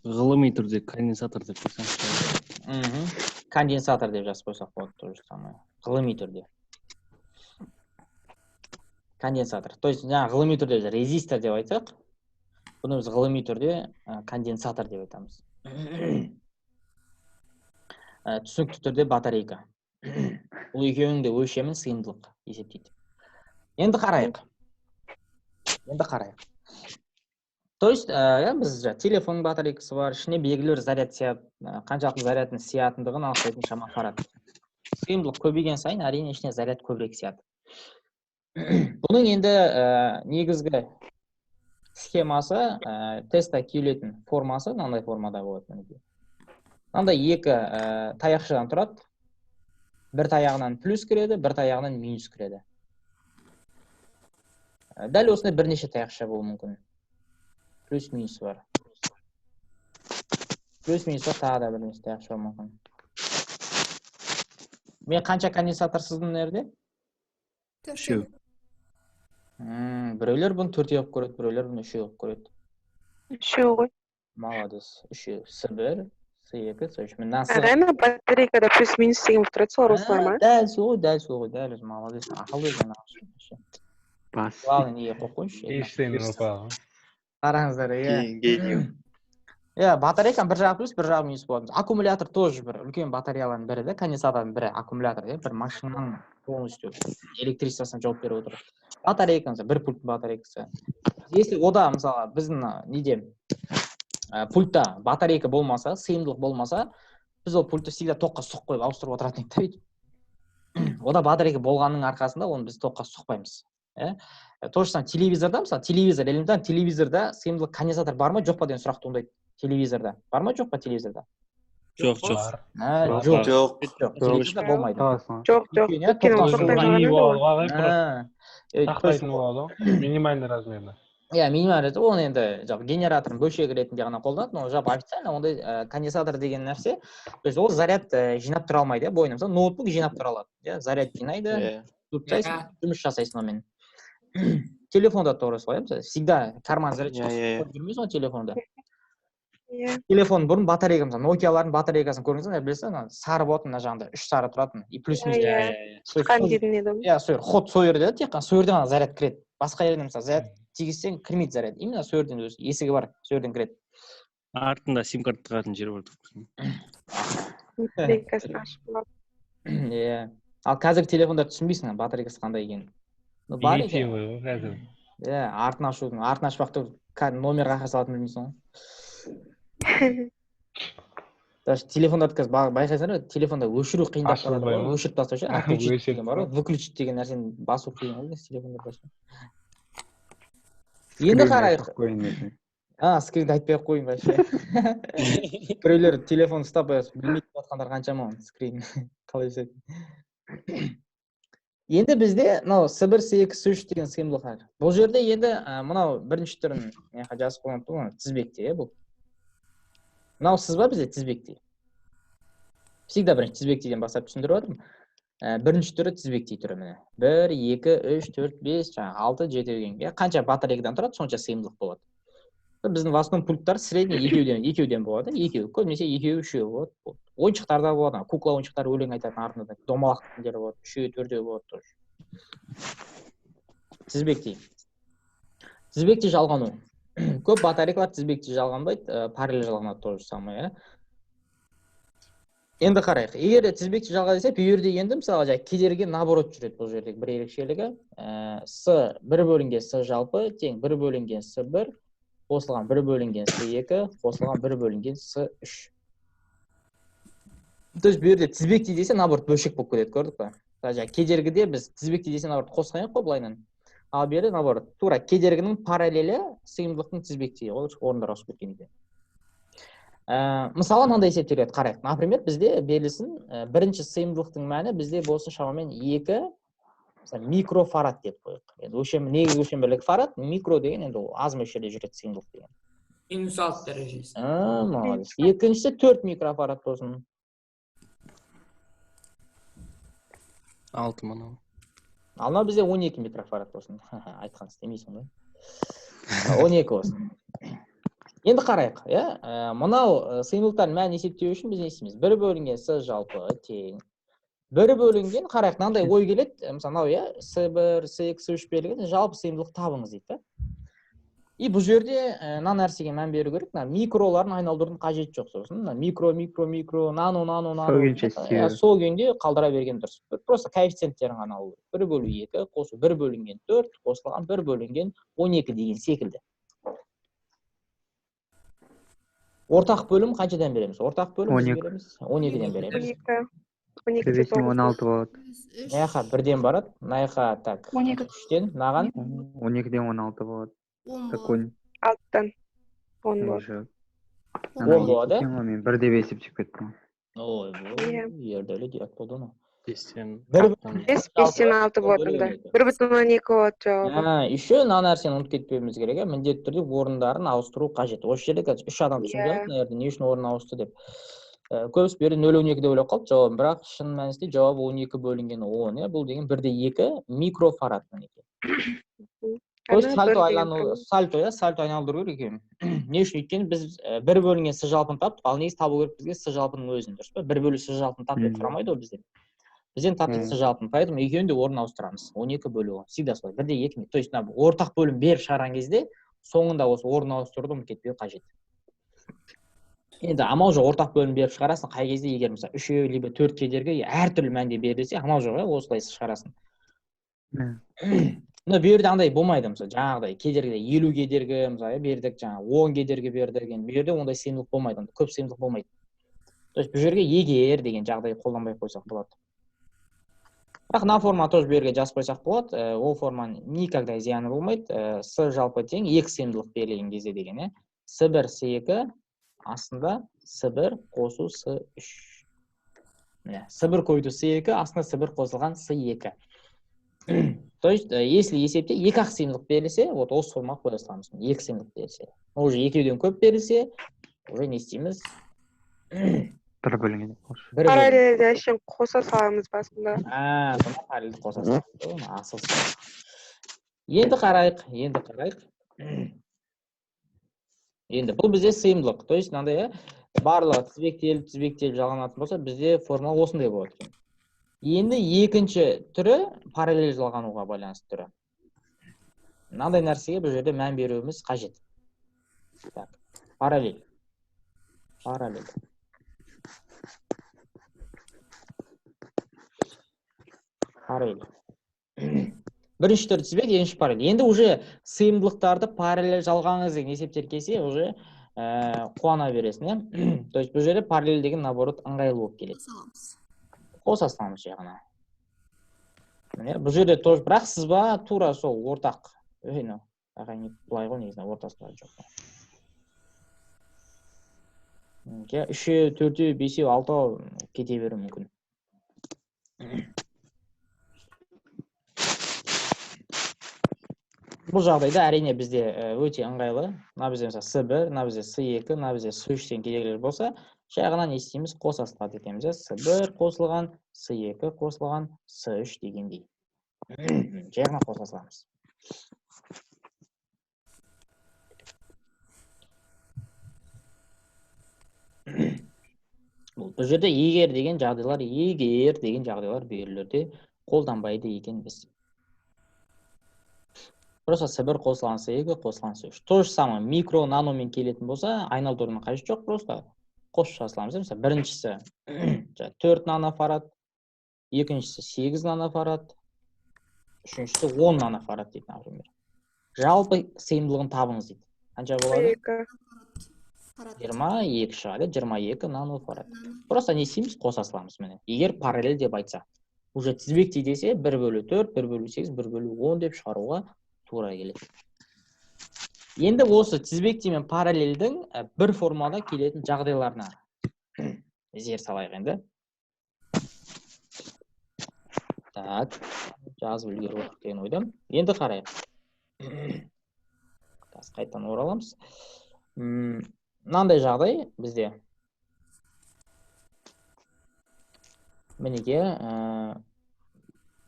Ғылыми түрде конденсатор деп қойсаңызшы. Мхм. Конденсатор деп жазып қойсақ болады, то же самое. Ғылыми түрде. Конденсатор. То есть жаңа ғылыми түрде резистор деп айтсақ, бұны біз ғылыми түрде конденсатор деп айтамыз. Түсінікті түрде батарейка. Бұл екеуінің де өлшемін сыйымдылық есептейді. Енді қарайық. Енді қарайық. То есть біз телефон батарейкасы бар, ішіне белгілі бір заряд сияды, қаншалықты зарядтың сиятындығын анықтайтын шама фарад. Сыйымдылық көбейген сайын, әрине, ішіне заряд көбірек сияды. Бұның енді негізгі схемасы, тестта киілетін формасы мынандай формада болады, мінекей. Мынандай екі таяқшадан тұрады. Бір таяғынан плюс кіреді, бір таяғынан минус кіреді. Дәл осындай бірнеше таяқша болуы мүмкін. Плюс минус бар. Плюс минус бар, тағы да бірнеше таяқша болуы мүмкін. Мен қанша конденсатор сыздым мына жерде? Төртеу. Біреулер бұны төртеу қылып көреді, біреулер бұны үшеу қылып көреді. Үшеу ғой. Молодец. Үшеу. С1, С2, С3. Мына Ағай, ана батарейкада плюс минус деген болып тұрады, солар осылар ма? Дәл сол, дәл сол ғой, дәл өзі, молодец. Ақылды екен. Бас. Главное, неге қойып қойыңызшы. Эйнштейн ұрпағы. Қараңыздар, иә. Гений. Иә, батарейканың бір жағы плюс, бір жағы минус болады. Аккумулятор тоже бір үлкен батареялардың бірі де, конденсатордың бірі аккумулятор, иә, бір машинаның полностью электричествосына жауап беріп отыр. Батарейка, мысалы, бір пульттің батарейкасы. Если ода, мысалы, біздің неде пультта батарейка болмаса, сыйымдылық болмаса, біз ол пультті всегда тоққа сұқ қойып ауыстырып отыратын едік та бүйтіп. Ода батарейка болғанның арқасында оны біз тоққа сұқпаймыз. Иә? То же самое телевизорда, мысалы, телевизор, элементарно телевизорда сыйымдылық конденсатор бар ма, жоқ па деген сұрақ туындайды. Телевизорда. Бар ма, жоқ па телевизорда? Жоқ, жоқ. Жоқ. Жоқ. Жоқ, телевизорда болмайды. Жоқ, жоқ. Өйткені, Өйткені ол тоқтан тоқтан жоғары. жоғары болады ғой. Сақтайтын болады ғой, минимальный размерді. Иә, минимальный размер. Оны енді жалпы генератордың бөлшегі ретінде ғана қолданады, но жалпы официально ондай конденсатор деген нәрсе, то есть ол заряд жинап тұра алмайды, иә, бойына. Мысалы, ноутбук жинап тұра алады, иә, заряд жинайды, тұрып жұмыс жасайсың онымен. Телефонда тура солай, мысалы, всегда карман заряд жүрмейсің ғой телефонда. Иә. Телефон бұрын батарейка, мысалы, Nokia-лардың батарейкасын көрдіңіз бе, білесіз бе, сары болатын, мына жағында үш сары тұратын, и плюс минус. Иә, шыққан дедің еді. Иә, сол ход сол жерде, тек қана сол жерден ғана заряд кіреді. Басқа жерден, мысалы, заряд тигізсең кірмейді заряд. Именно сол жерден өз есігі бар, сол жерден кіреді. Артында сим карта тығатын жері бар. Батарейкасын ашып алады. Иә. Ал қазіргі телефондар түсінбейсің, батарейкасы қандай екенін. Бар екен. Қазір. Иә, артын ашудың, артын ашпақ та номер қаяққа салатынын білмейсің ғой. Даже телефондарды қазір байқайсыңдар ма, телефонда өшіру қиындап қалады ғой, өшіріп тастау ше, отключить деген бар ғой, выключить деген нәрсені басу қиын ғой телефондарда. Енді қарайық. Скринді айтпай ақ қояйын вообще. Біреулер телефон ұстап білмей жатқандар қаншама оны, скрин қалай жасайтынын. Енді бізде мынау С1, С2, С3 деген сыйымдылықтар. Бұл жерде енді мынау бірінші түрін мына жаққа жазып қойған тұғын, тізбекте, иә, бұл. Мынау сызба бізде тізбекте. Всегда бірінші тізбектеден бастап түсіндіріп жатырмын. Бірінші түрі тізбектей түрі міне. 1, 2, 3, 4, 5, жаңағы 6, 7 деген. Қанша батарейкадан тұрады, сонша сыйымдылық болады. Біздің в основном пульттар средний екеуден болады. Екеу, көбінесе екеу, үшеу болады. Ойыншықтар да болады, кукла ойыншықтар өлең айтатын артында домалақ дегендер болады, үшеу, төртеу болады тоже. Тізбектей. Тізбектей жалғану. Көп батарейкалар тізбектей жалғанбайды, параллель жалғанады тоже самое. Енді қарайық. Егер тізбектей жалға десе, бұл жерде енді мысалға жаңа кедергі наоборот жүреді бұл жердегі бір ерекшелігі. С 1 бөлінген С жалпы тең 1 бөлінген С1 қосылған 1 бөлінген С2 қосылған 1 бөлінген С3. То есть бұл жерде тізбектей десе наоборот бөлшек болып кетеді, көрдік па? Жаңа кедергіде біз тізбектей десе наоборот қосқан едік қой былайынан. Ал бері наоборот тура кедергінің параллелі сыйымдылықтың тізбектейі, ол орындар ауысып кеткен екен. Мысалы мынандай есептеледі, қарайық. Например, бізде берілсін бірінші сыйымдылықтың мәні бізде болсын шамамен 2 мысалы микрофарад деп қояйық. Енді өлшем, негізгі өлшем бірлігі фарад, микро деген енді ол аз мөлшерде жүреді сыйымдылық деген. Минус 6 дәрежесі. Молодец. Екіншісі 4 микрофарад болсын. 6 мынау. Ал мынау бізде 12 микрофарад болсын. Айтқан істемейсің ғой. 12 болсын. Енді қарайық, иә? Мынау сыйымдылықтардың мәнін есептеу үшін біз не істейміз? 1 бөлінген С жалпы тең. 1 бөлінген, қарайық, мынандай ой келеді, мысалы, мынау, иә, С1, С2, С3 берілген, жалпы сыйымдылық табыңыз дейді, да? И бұл жерде мына нәрсеге мән беру керек, мына микроларын айналдырудың қажеті жоқ сосын. Мына микро, микро, микро, нано, нано, нано. Сол күйінше істей беру. Сол күйінде қалдыра берген дұрыс. Просто коэффициенттерін ғана алу керек. 1 бөлу 2 қосу 1 бөлінген 4 қосылған 1 бөлінген 12 деген секілді. Ортақ бөлім қаншадан береміз? Ортақ бөлім біз 12. береміз. 12-ден береміз. 12. 12 Төбесіне 16 болады. Мына жаққа 1-ден барады, мына жаққа так 12. 3-тен, мынаған 12-ден 16 болады. 10 Так болады. 10. 6-тан 10 болады. 10 болады. Мен 1 деп есептеп кеттім. Ой, Иә. ердәулет ұят болды анау. 5-тен Бір 5, 5-тен 6 болады онда. 1,2 болады жауабы. Еще мына нәрсені ұмытып кетпеуіміз керек, иә, міндетті түрде орындарын ауыстыру қажет. Осы жерде қазір 3 адам түсінбей Иә. қалды, мына жерде не үшін орын ауысты деп. Көбісі бұл жерде 0,12 деп ойлап қалды жауабын, бірақ шын мәнісінде жауабы 12 бөлінген 10, иә, бұл деген 1,2 микрофарад мінекей. То есть Ана сальто бір деген айлану, сальто, иә, сальто айналдыру керек екен. Не үшін? Өйткені біз 1 бөлінген С жалпыны таптық, ал негізі табу керек бізге С жалпының өзін, дұрыс па? 1 бөлу С жалпыны тап деп сұрамайды ғой бізден. Бізден таптық С жалпыны, поэтому екеуін де орын ауыстырамыз. 12 бөлу 10. Всегда солай. 1,2. То есть мына ортақ бөлім беріп шығарған кезде соңында осы орын ауыстыруды ұмытып кетпеу қажет. Енді амал жоқ, ортақ бөлім беріп шығарасың қай кезде, егер мысалы 3 либо 4 кедергі әртүрлі мәнде берілсе, амал жоқ, иә, осылай шығарасың. Но бұл жерде андай болмайды, мысалы, жаңағыдай кедергі 50 кедергі, мысалы, бердік, жаңағы 10 кедергі бердік, енді бұл жерде ондай сыйымдылық болмайды, ондай көп сыйымдылық болмайды. То есть бұл жерге егер деген жағдай қолданбай қойсақ болады. Бірақ мына форма тоже бұл жерге жазып қойсақ болады, ол форманың никогда зияны болмайды. С жалпы тең 2 сыйымдылық берілген кезде деген, иә. С1, С2 астында С1 қосу С3. Міне, С1 көбейту С2 астында С1 қосылған С2. То есть, если есепте 2 ақ сыйымдылық берілсе, вот осы формаға қоя саламыз. 2 сыйымдылық берілсе. Уже екеуден көп берілсе, уже не істейміз? 1 бөлінген. Бір бөлінген. Параллельді әшейін қоса саламыз басында. Сонда параллельді қоса саламыз. Асыл. Енді қарайық, енді қарайық. Енді бұл бізде сыйымдылық. То есть мынандай, барлығы тізбектеліп, тізбектеліп жалғанатын болса, бізде формула осындай болады екен. Енді екінші түрі параллель жалғануға байланысты түрі. Мынандай нәрсеге бұл жерде мән беруіміз қажет. Так, параллель. Параллель. Параллель. Бірінші түрі тізбек, екінші параллель. Енді уже сыйымдылықтарды параллель жалғаңыз деген есептер келсе, уже қуана бересің, иә? То есть бұл жерде параллель деген наоборот ыңғайлы болып келеді. Қоса саламыз жай ғана. Міне, бұл жерде тоже бірақ сызба тура сол ортақ. Ей, мынау, ағайын, былай ғой негізінде ортасында жоқ. Мінекей, 3, 4, 5, 6 кете беруі мүмкін. Бұл жағдайда әрине бізде өте ыңғайлы. Мына бізде мысалы С1, мына бізде С2, мына бізде С3 деген кедергілер болса, жай ғана не істейміз? Қоса салады екенбіз. С1 қосылған, С2 қосылған, С3 дегендей. Жай ғана қоса саламыз. Бұл жерде егер деген жағдайлар, егер деген жағдайлар бұл жерлерде қолданбайды екенбіз. Просто С1 қосылған С2 қосылған С3. То же самое микро, наномен келетін болса, айналдырудың қажеті жоқ, просто қосып шыға саламыз. Мысалы, біріншісі 4 нанофарад, екіншісі 8 нанофарад, үшіншісі 10 нанофарад дейді, например. Жалпы сыйымдылығын табыңыз дейді. Қанша болады? 22 шығады, 22 нанофарад. Просто не істейміз? Қоса саламыз міне. Егер параллель деп айтса, уже тізбектей десе 1 бөлу 4, 1 бөлу 8, 1 бөлу 10 деп шығаруға тура келеді. Енді осы тізбектей мен параллельдің бір формада келетін жағдайларына зер салайық енді. Так, жазып үлгеріп отырдық деген ойдамын. Енді қарайық. Қазір қайтадан ораламыз. Мынандай жағдай бізде. Мінекей,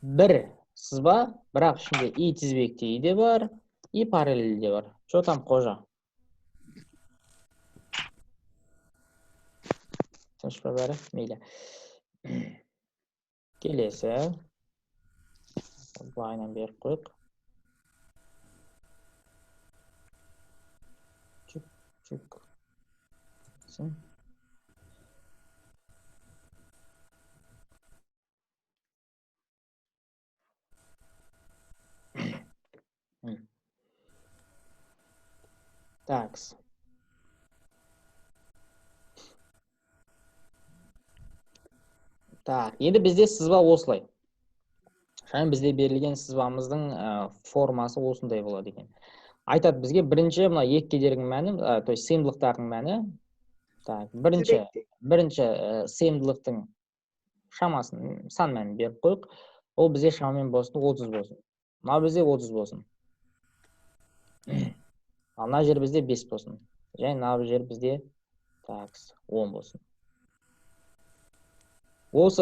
бір сызба, бірақ ішінде и тізбектей де бар, и параллель де бар. Что там, Қожа? Тыныш па бәрі? Мейлі. Келесі. Былайынан беріп қойық. Чүк, чүк. Такс. Так, енді бізде сызба осылай. Және бізде берілген сызбамыздың формасы осындай болады екен. Айтады бізге бірінші мына екі кедергінің мәні, то есть сыйымдылықтардың мәні. Так, бірінші сыйымдылықтың шамасын, сан мәнін беріп қойық. Ол бізде шамамен болсын 30 болсын. Мына бізде 30 болсын. Ал мына жер бізде 5 болсын. Және мына жер бізде так, 10 болсын. Осы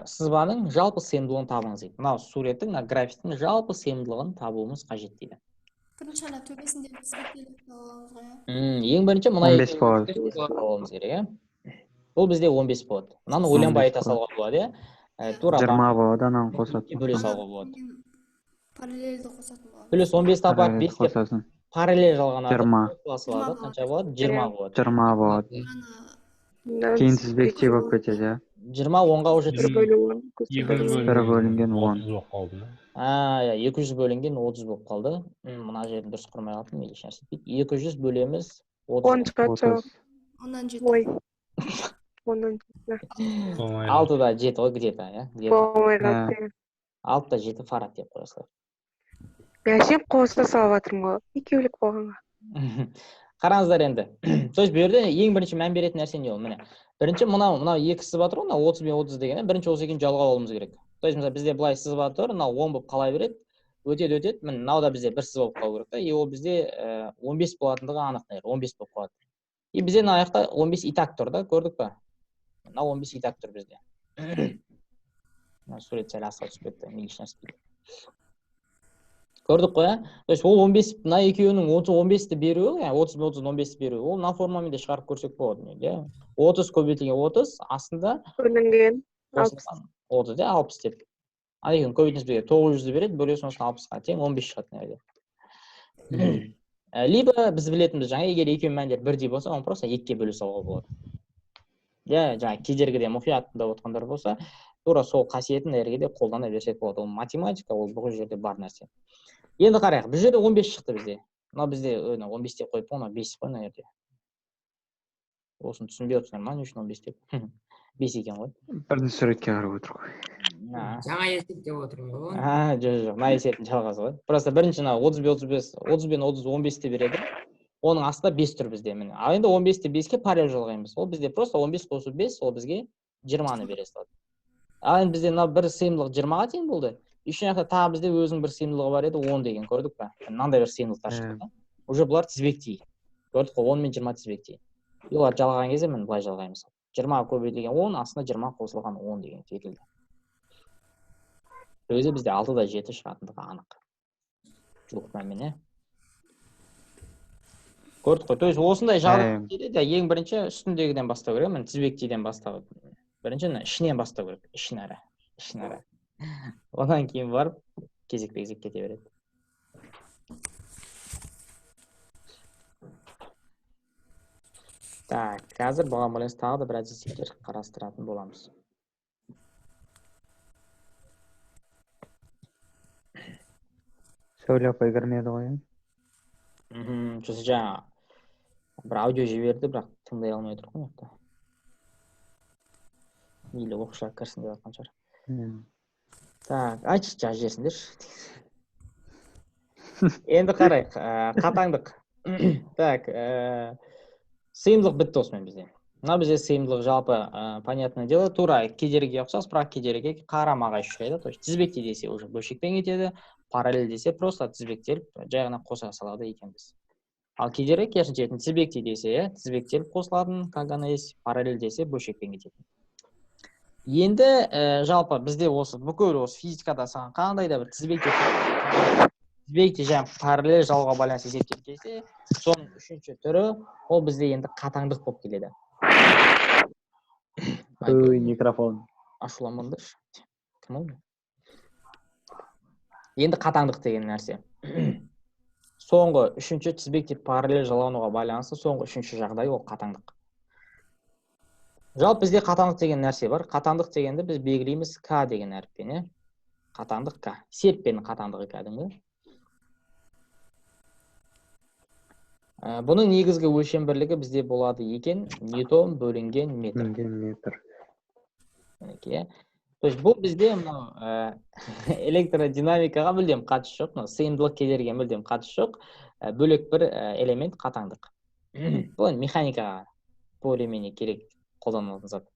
сызбаның жалпы сыйымдылығын табыңыз дейді. Мынау суреттің, мына графиктің жалпы сыйымдылығын табуымыз қажет дейді. Бірінші ана төбесіндегі тізбектеліп аламыз ғой, иә? Ең бірінші мына 15 болады. Алуымыз керек, иә? Бұл бізде 15 болады. Мынаны ойланбай айта салуға болады, иә? Тура 20 болады, ананы қосады. Бөле салуға болады. Параллельді қосатын болады. Плюс 15 табады, 5 деп параллель жалғанады. 20. Қосылады, қанша болады? 20 болады. 20 болады. Кейін тізбекте болып кетеді, иә? 20 10-ға уже 1 бөлінген 10. 30 болып қалды. А, 200 бөлінген 30 болып қалды. Мына жерін дұрыс құрмай қалыппын, еш нәрсе етпейді. 200 бөлеміз 30. 10 шығады. 10-нан 7. Ой. 10-нан 7. 6-да 7 ғой, где-то, иә? Болмай қалды. 6-да 7 фарад деп қоя салайық. Мен әшейін қоса салып жатырмын ғой, екеулік болғанға. Қараңыздар енді. То есть бұл жерде ең бірінші мән беретін нәрсе не ол? Міне. Бірінші мынау екі сызба тұр ғой, мынау 30 мен 30 деген. Бірінші осы екеуін жалғап алуымыз керек. То есть мысалы бізде былай сызба тұр, мынау 10 болып қала береді. Өтеді, өтеді. Міне мынау да бізде бір сызба болып қалу керек та. И ол бізде 15 болатындығы анық, наверное, 15 болып қалады. И бізде мына жақта 15 и так тұр да, көрдік па? Мынау 15 и так тұр бізде. Мына сурет сәл асыға түсіп кетті, мейлі ешнәрсе етпейді. Көрдік қой, ә? То есть ол 15, мына екеуінің 30 15-ті беруі, яғни 30 мен 30 15-ті беруі, ол мына формамен де шығарып көрсек болады, иә? 30 көбейтілген 30 астында бөлінген 60. 30 де 60 деп. Ал екеуін көбейтіңіз бізге 900-ді береді, бөлесің осыны 60-қа тең 15 шығады мына жерде. Либо біз білетінбіз жаңа, егер екеуінің мәндері бірдей болса, оны просто 2-ге бөле салуға болады. Иә, жаңа кедергіде мұқият тыңдап отқандар болса, тура сол қасиетін мына жерге де қолдана берсек болады. Ол математика, ол бүкіл жерде бар нәрсе. Енді қарайық, бұл жерде 15 шықты бізде. Мынау бізде 15 деп қойып, мынау 5 қой мына жерде. Осыны түсінбей отырсыңдар ма, не үшін 15 деп? 5 екен ғой. Бірінші суретке қарап отыр ғой. Жаңа есеп деп отырмын ғой. Жоқ, жоқ, мына есептің жалғасы ғой. Просто бірінші мына 30 бен 35, 30 бен 30 15-ті береді. Оның астында 5 тұр бізде міне. Ал енді 15-ті 5-ке параллель жалғаймыз. Ол бізде просто 15 қосу 5, ол бізге 20-ны бере салады. Ал енді бізде мынау бір сыйымдылық 20-ға тең болды. Үшінші жақта тағы бізде өзінің бір сыйымдылығы бар еді, 10 деген, көрдік па? Мынандай бір сыйымдылықтар шықты да. Уже бұлар тізбектей. Көрдік қой, 10 мен 20 тізбектей. И олар жалған кезде міне былай жалғаймыз. 20 көбейтілген 10, астына 20 қосылған 10 деген секілді. Өзі бізде 6-да 7 шығатындығы анық. Жуық мәнмен, ә? Көрдік қой. То есть осындай жағдай келеді, ең бірінші үстіндегіден бастау керек, міне тізбектейден бастау. Бірінші мына ішінен бастау керек, ішінара, ішінара. Одан кейін барып кезекпе-кезек кете береді. Так, қазір бұған байланысты тағы да біраз есептер қарастыратын боламыз. Сәуле апай кірмеді ғой, иә? Сосын жаңа бір аудио жіберді, бірақ тыңдай алмай отыр ғой мына жақта. Мейлі оқушылар кірсін деп жатқан шығар. Так, айтшы, жазып жіберсіңдерші. Енді қарайық, қатаңдық. Так, сыйымдылық бітті осымен бізде. Мына бізде сыйымдылық жалпы, понятное дело, тура кедергіге ұқсас, бірақ кедергіге қарама-қайшы ұшырайды. То есть тізбектей десе уже бөлшекпен кетеді, параллель десе просто тізбектеліп жай ғана қоса салады екенбіз. Ал кедергі керісінше тізбектей десе, тізбектеліп қосылатын, как она есть, параллель десе бөлшекпен кететін. Енді жалпы бізде осы бүкіл осы физикада саған қандай да бір тізбекте және параллель жалғауға байланысты есептер келсе, соның үшінші түрі ол бізде енді қатаңдық болып келеді. Ой, микрофон. Ашуланбаңдаршы. Кім ол? Енді қатаңдық деген нәрсе. Соңғы үшінші тізбекте параллель жалғануға байланысты соңғы үшінші жағдай ол қатаңдық. Жалпы бізде қатаңдық деген нәрсе бар. Қатаңдық дегенді біз белгілейміз К деген әріппен, иә? Қатаңдық К. Серіппенің қатаңдығы кәдімгі. Бұның негізгі өлшем бірлігі бізде болады екен ньютон бөлінген метр. Метр. Мінекей, иә. То есть бұл бізде мынау электродинамикаға мүлдем қатысы жоқ, мынау сыйымдылық кедергіге мүлдем қатысы жоқ, бөлек бір элемент қатаңдық. Бұл енді механикаға более-менее керек қолданылатын зат.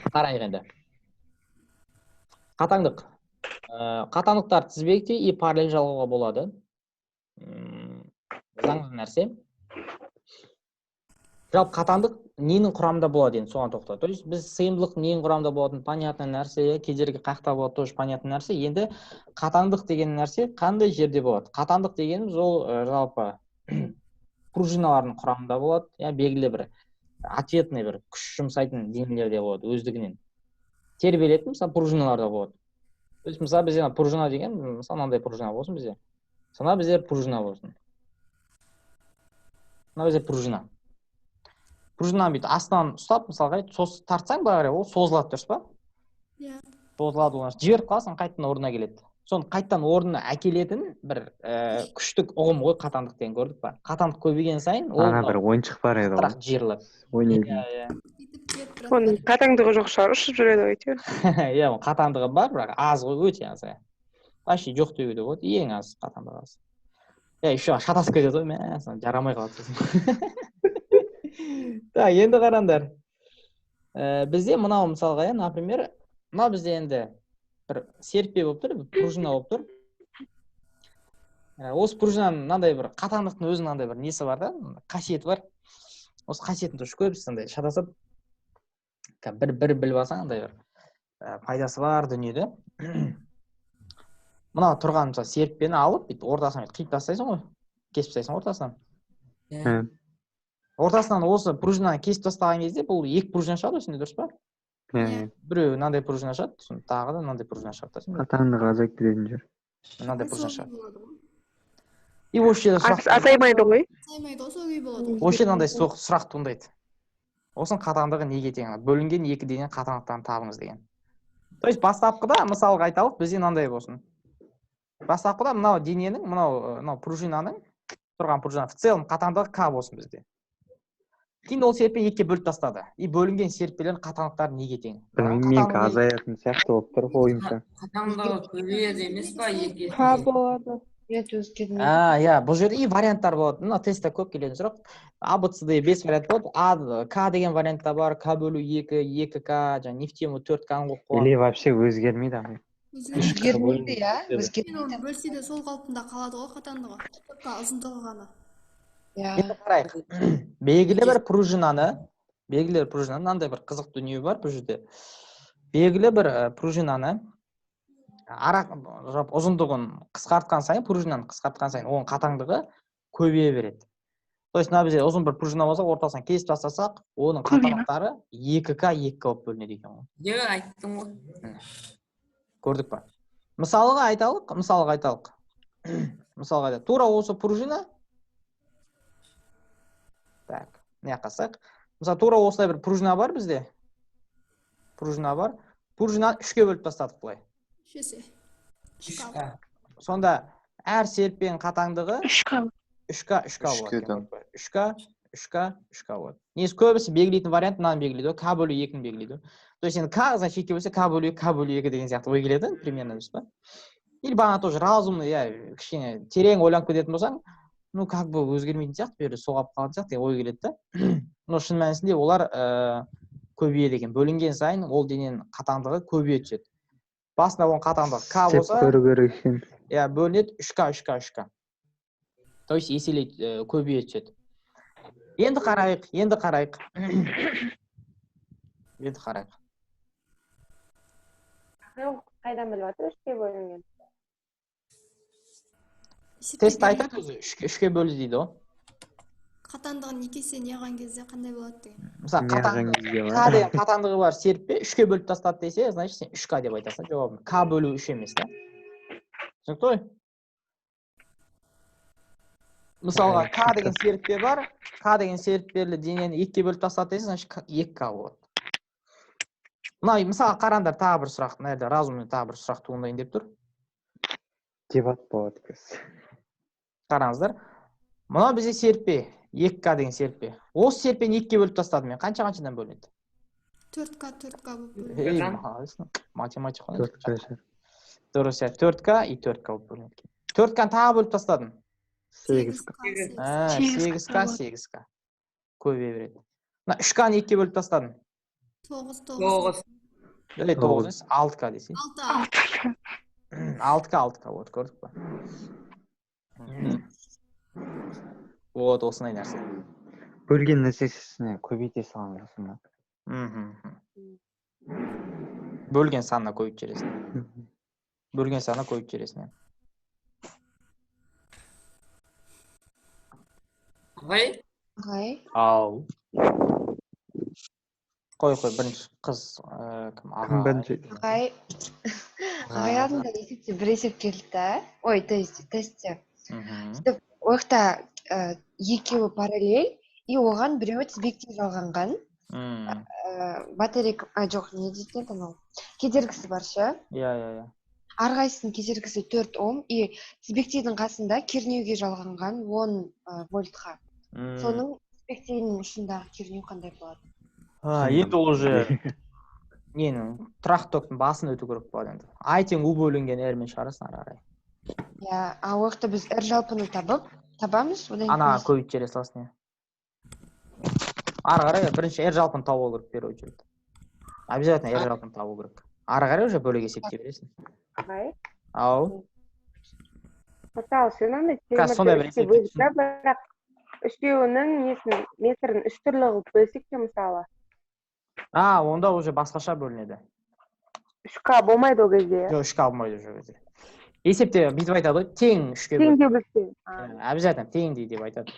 Қарайық енді. Қатаңдық. Қатаңдықтар тізбекте и параллель жалғауға болады. Заңды нәрсе. Жалпы қатаңдық ненің құрамында болады енді соған тоқталады. То есть біз сыйымдылық ненің құрамында болатын понятный нәрсе, кедергі қаяқта болады тоже понятный нәрсе. Енді қатаңдық деген нәрсе қандай жерде болады? Қатаңдық дегеніміз ол жалпы пружиналардың құрамында болады, я белгілі бір ответный бір күш жұмсайтын денелерде болады өздігінен. Тербелетін мысалы пружиналарда болады. То есть мысалы бізде пружина деген, мысалы мынандай пружина болсын бізде. Сонда бізде пружина болсын. Мына бізде пружина. Пружинаны бүйтіп астынан ұстап, мысалға, тартсаң былай қарай, ол созылады, дұрыс па? Иә. Созылады, оны жіберіп қаласың, қайтадан орнына келеді. Соны қайтадан орнына әкелетін бір күштік ұғым ғой қатаңдық деген, көрдік па? Қатаңдық көбейген сайын ол ана бір ойыншық бар еді ғой. Жиырылады. Ойнайтын. Иә. Оның қатаңдығы жоқ шығар, ұшып жүреді ғой әйтеуір. Иә, оның қатаңдығы бар, бірақ аз ғой, өте аз. Вообще жоқ деуге де болады, ең аз қатаңдығы аз. Иә, еще шатасып кетеді ғой, мә, жарамай қалады сосын. Так, енді қараңдар. Бізде мынау мысалға, например, мынау бізде енді бір серіппе болып тұр, бір пружина болып тұр. Осы пружинаның мынандай бір қатаңдықтың өзінің мынандай бір несі бар да, қасиеті бар. Осы қасиетін тоже көбісі андай шатасып, бір біліп алсаң андай бір пайдасы бар дүниеде. Мынау тұрған мысалы серіппені алып, бүйтіп ортасынан қиып тастайсың ғой, кесіп тастайсың ортасынан. Ортасынан осы пружинаны кесіп тастаған кезде бұл екі пружина шығады осында, дұрыс па? Иә. Біреуі мынандай пружина шығады, сосын тағы да мынандай пружина шығады. Қатаңдығы азайып кететін жер. Мынандай пружина шығады. И осы жерде сұрақ азаймайды ғой. Азаймайды ғой, сол күй болады. Осы жерде мынандай сұрақ туындайды. Осының қатаңдығы неге тең? Бөлінген екі дененің қатаңдықтарын табыңыз деген. То есть бастапқыда мысалға айталық, бізде мынандай болсын. Бастапқыда мынау дененің, мынау пружинаның тұрған пружина в целом қатаңдығы К болсын бізде. Кейін ол серіппе екіге бөліп тастады. И бөлінген серіппелердің қатаңдықтары неге тең? Білмеймін, менікі азаятын сияқты болып тұр ойымша. Қатаңдығы көбейеді емес па екі? К болады. Иә, бұл жерде и варианттар болады. Мына тестте көп келетін сұрақ. А, Б, С, Д 5 вариант болады. А, К деген вариант та бар. К бөлу 2, 2К, жаңа не в тему 4К-ны қойып қойған. Или вообще өзгермейді ағай. Өзгермейді, иә, өзгермейді. Бөлсе де сол қалпында қалады ғой қатаңдығы. Только ұзындығы ғана. Енді қарайық. Белгілі бір пружинаны, мынандай бір қызық дүние бар бұл жерде. Белгілі бір пружинаны ұзындығын қысқартқан сайын, пружинаны қысқартқан сайын оның қатаңдығы көбейе береді. То есть мына бізде ұзын бір пружина болса, ортасынан кесіп тастасақ, оның қатаңдықтары 2К 2К болып бөлінеді екен ғой. Иә, айттым ғой. Көрдік па? Мысалға айталық, мысалға айталық. Тура осы пружина. Так, не қасақ. Мысалы, тура осылай бір пружина бар бізде. Пружина бар. Пружинаны үшке бөліп тастадық былай. Үш есе. Сонда әр серіппенің қатаңдығы 3К. 3К, 3К болады. 3К, 3К, 3К болады. Негізі көбісі белгілейтін вариант мынаны белгілейді, К бөлу 2-ні белгілейді. То есть енді К, значит, 2 бөлсе, К бөлу 2, К бөлу 2 деген сияқты ой келеді, примерно, дұрыс па? Или бағана тоже разумный, иә, кішкене терең ойланып кететін болсаң, ну, как бы өзгермейтін сияқты, бұл жерде соғап қалатын сияқты ой келеді да. Но шын мәнісінде олар көбейеді екен. Бөлінген сайын ол дененің қатаңдығы көбейе түседі. Басында оның қатаңдығы К болса, иә, бөлінеді 3К, 3К, 3К. То есть еселей көбейе түседі. Енді қарайық, енді қарайық. Енді қарайық. Қайдан біліп жатыр үшке бөлінген? Тест айтады өзі, үшке бөлді дейді ғой. Қатаңдығын екі есе неған кезде қандай болады деген. Мысалы, К деген қатаңдығы бар серіппе 3-ке бөліп тастады десе, значит сен 3К деп айтасың жауабын. К бөлу 3 емес та. Түсінікті ғой? Мысалға, К деген серіппе бар, К деген серіппелі денені 2-ке бөліп тастады десе, значит 2К болады. Мына, мысалға, қараңдар, тағы бір сұрақ, мына жерде разумный тағы бір сұрақ туындайын деп тұр. Дебат болады қазір. Қараңыздар. Мынау бізде серіппе, 2К деген серіппе. Осы серіппені 2-ке бөліп тастадым мен. Қанша-қаншадан бөлінеді? 4К, 4К болып бөлінеді. Математик қой. Дұрыс, 4К и 4К болып бөлінеді. 4К-ны тағы бөліп тастадым. 8К. 8К, 8К. Көбейе береді. Мына 3К-ны 2-ке бөліп тастадым. 9, 9. 9 емес, 6К десей. 6. 6К, 6К болады, көрдік па? Вот, осындай нәрсе. Бөлген нәрсесіне көбейте саламыз сонда. Бөлген санына көбейтіп жібересің. Бөлген санына көбейтіп жібересің. Ағай? Ағай. Ау. Қой, бірінші қыз, кім, Кім бірінші? Ағай. Ағай алдында есепте бір есеп келді да. Ой, то есть тестте. Сөйтіп, ол жақта екеуі параллель, и оған біреуі тізбектей жалғанған. Батарейка, жоқ, не дейтін еді анау? Кедергісі бар ше? Иә. Әрқайсысының кедергісі 4 ом, и тізбектейдің қасында кернеуге жалғанған 10 вольтқа. Соның тізбектейдің ұшындағы кернеу қандай болады? Енді ол уже ненің тұрақты токтың басын өту керек болады енді. I тең U бөлінген R мен шығарасың ары қарай. Иә, а ол жақта біз R жалпыны табамыз, одан кейін ана көбейтіп жібере саласың, иә. Ары қарай бірінші R жалпыны табу керек, в первую очередь. Обязательно R жалпыны табу керек. Ары қарай уже бөлек есептей бересің. Ағай. Ау. Мысалы, сен андай сондай бір темірді бөліп та, бірақ үшеуінің несін, метрін үш түрлі қылып бөлсек те мысалы. Онда уже басқаша бөлінеді. 3К болмайды ол кезде. Жоқ, 3К болмайды уже кезде. Есепте бүйтіп айтады ғой, тең 3-ке бөл. Теңге бөлсең. Обязательно теңдей деп айтады.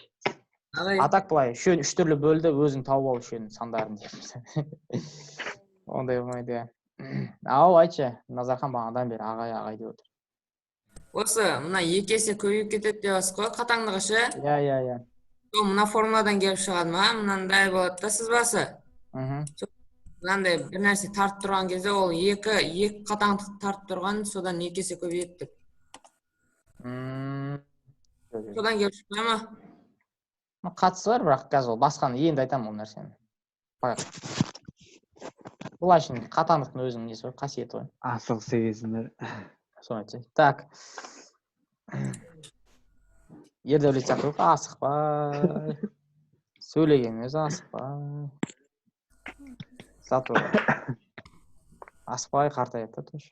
А так былай, үшеуін үш түрлі бөлді, өзің тауып ал үшеуінің сандарын деп. Ондай болмайды, иә. Ау, айтшы, Назархан бағанадан бері ағай, ағай деп отыр. Осы, мына екі есе көбейіп кетеді деп жатсыз ғой, қатаңдығы ше? Иә. Сол мына формуладан келіп шығады ма? Мынандай болады да сызбасы. Мынандай бір нәрсе тартып тұрған кезде ол екі қатаңдық тартып тұрған, содан екі есе көбейеді деп. Содан келіп шықпай ма? Қатысы бар, бірақ қазір ол басқаны енді айтамын ол нәрсені. Бұл әшейін қатаңдықтың өзінің несі ғой, қасиеті ғой. Асыл сегізіндер. Соны айтсай. Так. Ердәулет сияқты ғой, асықпай. Сөйлеген өзі асықпай. Зато асықпай қартаяды да тоже.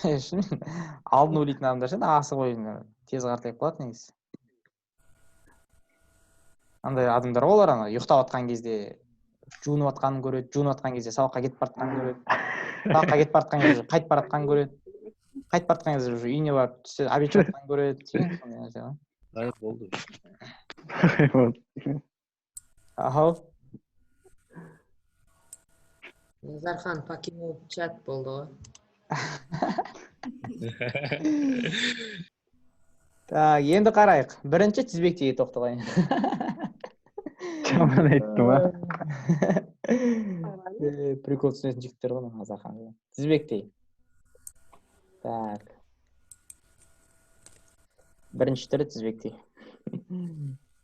Шынымен алдын ойлайтын адамдар ше, асығып ойлайтын, тез қартайып қалады негізі. Андай адамдар ғой олар, ана ұйықтап жатқан кезде жуынып жатқанын көреді, жуынып жатқан кезде сабаққа кетіп бара жатқанын көреді, сабаққа кетіп бара жатқан кезде қайтып бара жатқанын көреді, қайтып бара жатқан кезде уже үйіне барып түсте обед ішіп жатқанын көреді. Сондай нәрсе ғой. Болды. Ау. Назархан покинул чат болды ғой. Так, енді қарайық. Бірінші тізбектеге тоқталайын. Жаман айтты ма? Прикол түсінетін жігіттер ғой Назархан. Тізбектей. Так. Бірінші түрі тізбектей.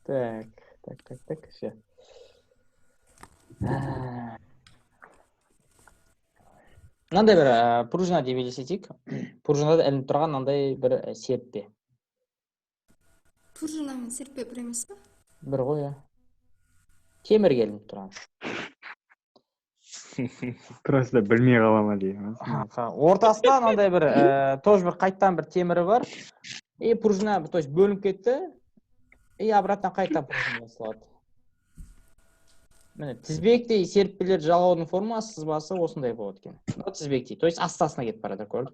Так, все. Мынандай бір пружина деп елестетейік. Пружинада ілініп тұрған мынандай бір серіппе. Пружина мен серіппе бір емес пе? Бір ғой, иә. Темірге ілініп тұрған. Просто білмей қала ма деймін. Ортасында мынандай бір тоже бір қайттан бір темірі бар. И пружина, то есть бөлініп кетті. И обратно қайта пружина жасалады. Міне, тізбектей серіппелер жалғаудың формасы, сызбасы осындай болады екен. Мынау тізбектей, то есть асты-астына кетіп барады, көрдік.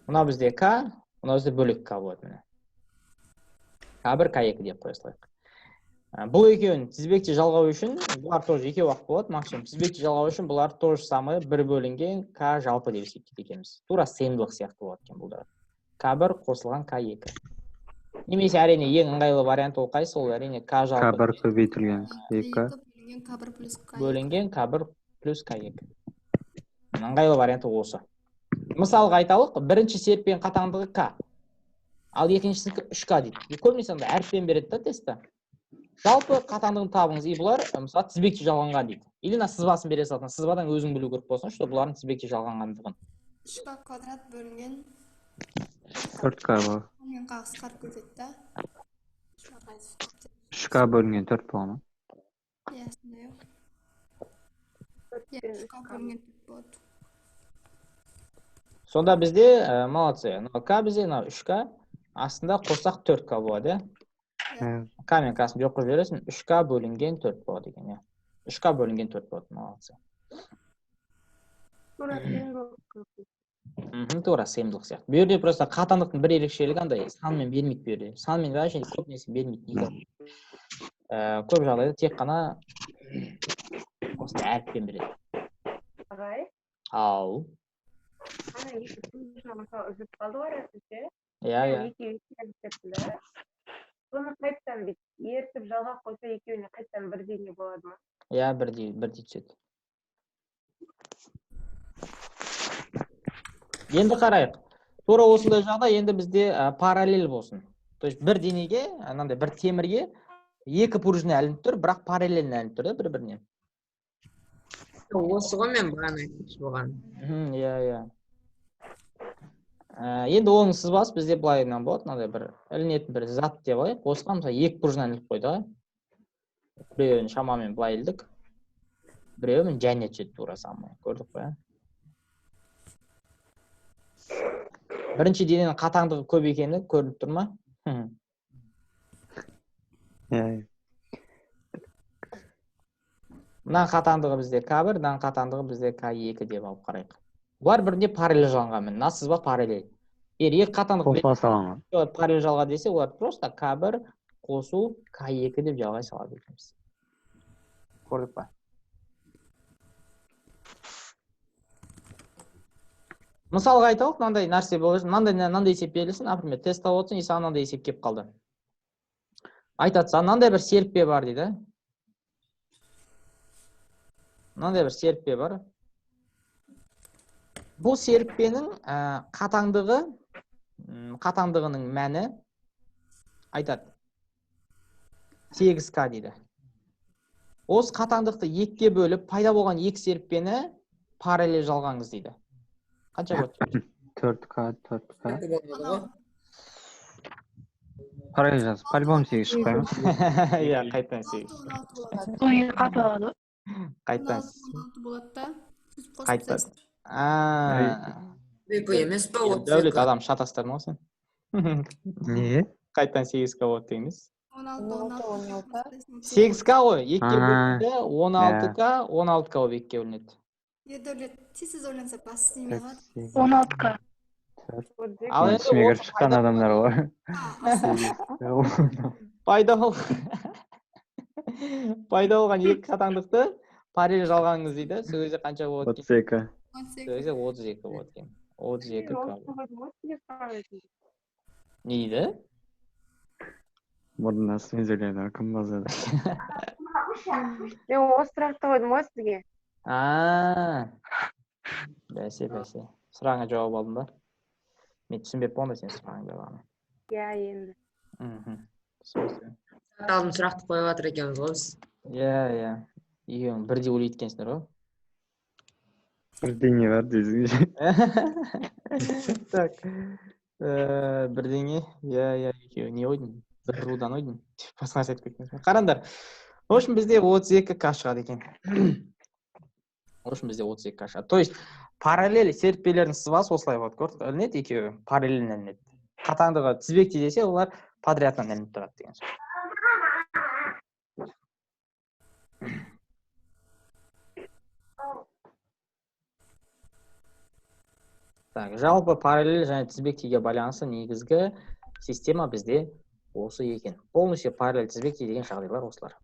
Мынау бізде К, мынау бізде бөлек К болады, міне. К1, К2 деп қоя салайық. Бұл екеуін тізбекте жалғау үшін, бұлар тоже екеу ақ болады, максимум. Тізбекте жалғау үшін бұлар то же самое 1 бөлінген К жалпы деп есептейді екенбіз. Тура сыйымдылық сияқты болады екен бұл да. К1 қосылған К2. Немесе әрине ең ыңғайлы вариант ол қайсы? Ол әрине К жалпы. К1 көбейтілген К2. Бөлінген К1 плюс К2. Бөлінген К1 плюс К2. Ыңғайлы варианты осы. Мысалға айталық, бірінші серіппенің қатаңдығы К. Ал екіншісінікі 3К дейді. Көбінесе андай әріппен береді да тестті. Жалпы қатаңдығын табыңыз. И бұлар мысалы тізбекте жалғанған дейді. Или мына сызбасын бере салатын. Сызбадан өзің білу керек болсын, что бұлардың тізбекте жалғанғандығын. 3К квадрат бөлінген 4К бар. Мен қысқарып кетеді да. 3К бөлінген 4 бола ма? Иә, сондай. Иә, 3К бөлінген 4 болады. Сонда бізде, молодцы, мынау К бізде, мынау 3К, астында қоссақ 4К болады, иә? К мен К-сын жоқ қылып жібересің, 3К бөлінген 4 болады екен, иә. 3К бөлінген 4 болады, молодцы. Тура сыйымдылық. Тура сыйымдылық сияқты. Бұл жерде просто қатаңдықтың бір ерекшелігі андай, санмен бермейді бұл жерде. Санмен вообще көп нәрсе бермейді. Көп жағдайда тек қана осындай әріппен береді. Ағай? Ау. Ана екі пружина мысалы үзіліп қалды ғой арасы ше? Иә, иә. Екеуі кетті да. Соны қайтадан бүйтіп ертіп жалғап қойса екеуіне қайтадан бірдей не болады ма? Иә, бірдей түседі. Енді қарайық. Тура осындай жағдай енді бізде параллель болсын. То есть бір денеге, анандай бір темірге екі пружина ілініп тұр, бірақ параллельно ілініп тұр да бір-біріне. Осы ғой мен бағана айтып болған. Иә, иә. Енді оның сызбасы бізде былайынан болады, мынандай бір ілінетін бір зат деп алайық. Осыған мысалы екі пружина іліп қойдық, ә? Біреуін шамамен былай ілдік. Біреуін және түседі тура самый. Көрдік қой, ә? Бірінші дененің қатаңдығы көп екені көрініп тұр ма? Иә. Мына қатаңдығы бізде К1, мына қатаңдығы бізде К2 деп алып қарайық. Бұлар біріне параллель жалғанған. Мына сызба параллель. Егер екі қатаңдық қосыла салынған. Параллель жалға десе, олар просто К1 қосу К2 деп жалғай салады екенбіз. Көрдік па? Мысалға айталық, мынандай нәрсе болсын, мынандай есеп берілсін, например, тест алып отырсың, и саған мынандай есеп келіп қалды. Айтады, саған мынандай бір серіппе бар дейді. Мынандай бір серіппе бар. Бұл серіппенің қатаңдығының мәні айтады 8К дейді. Осы қатаңдықты екіге бөліп, пайда болған екі серіппені параллель жалғаңыз дейді. Қанша болады? 4К, 4К. Параллель жазып, по-любому 8 шықпай ма? Иә, қайтадан 8. Қайтадан. Қайтадан. Емес па? Дәулет адам шатастырдың ғой сен. Не? Қайтадан 8К болады дегенбіз. 16, 8К ғой, екіге бөлінді, 16К, 16К болып екіге бөлінеді. Ердәулет, тез ойланса бас істемей қалады. 16К. Ал енді Түсіме кіріп шыққан адамдар ғой. Пайда болған екі қатаңдықты параллель жалғаңыз дейді. Сол кезде қанша болады екен? 32. Сол кезде 32 болады екен. 32 К. Не дейді? Мұрнына астымен сөйледі, кім базады? Мен осы сұрақты қойдым ғой сізге. Бәсе, бәсе. Сұрағыңа жауап алдым ба? Мен түсінбеппін онда сен сұрағыңа жауабын. Иә, енді. Алдын сұрақты қойып жатыр екенбіз ғой біз. Иә, иә. Екеуің бірдей ойлайды екенсіңдер ғой. Бірдеңе бар дейсің. Так. Бірдеңе. Иә, иә, екеуі не ойдың? Бір рудан ойдың. Басқа нәрсе айтып кеттіңіз. Қараңдар. В общем, бізде 32К шығады екен. В общем, бізде 32К шығады. То есть, параллель серіппелердің сызбасы осылай болады. Көрдік, ілінеді екеуі, параллельно ілінеді. Қатаңдығы тізбекте десе, олар подрядынан ілініп тұрады деген сөз. Так, жалпы параллель және тізбектеге байланысты негізгі система бізде Осы екен. Полностью параллель тізбектей деген жағдайлар осылар.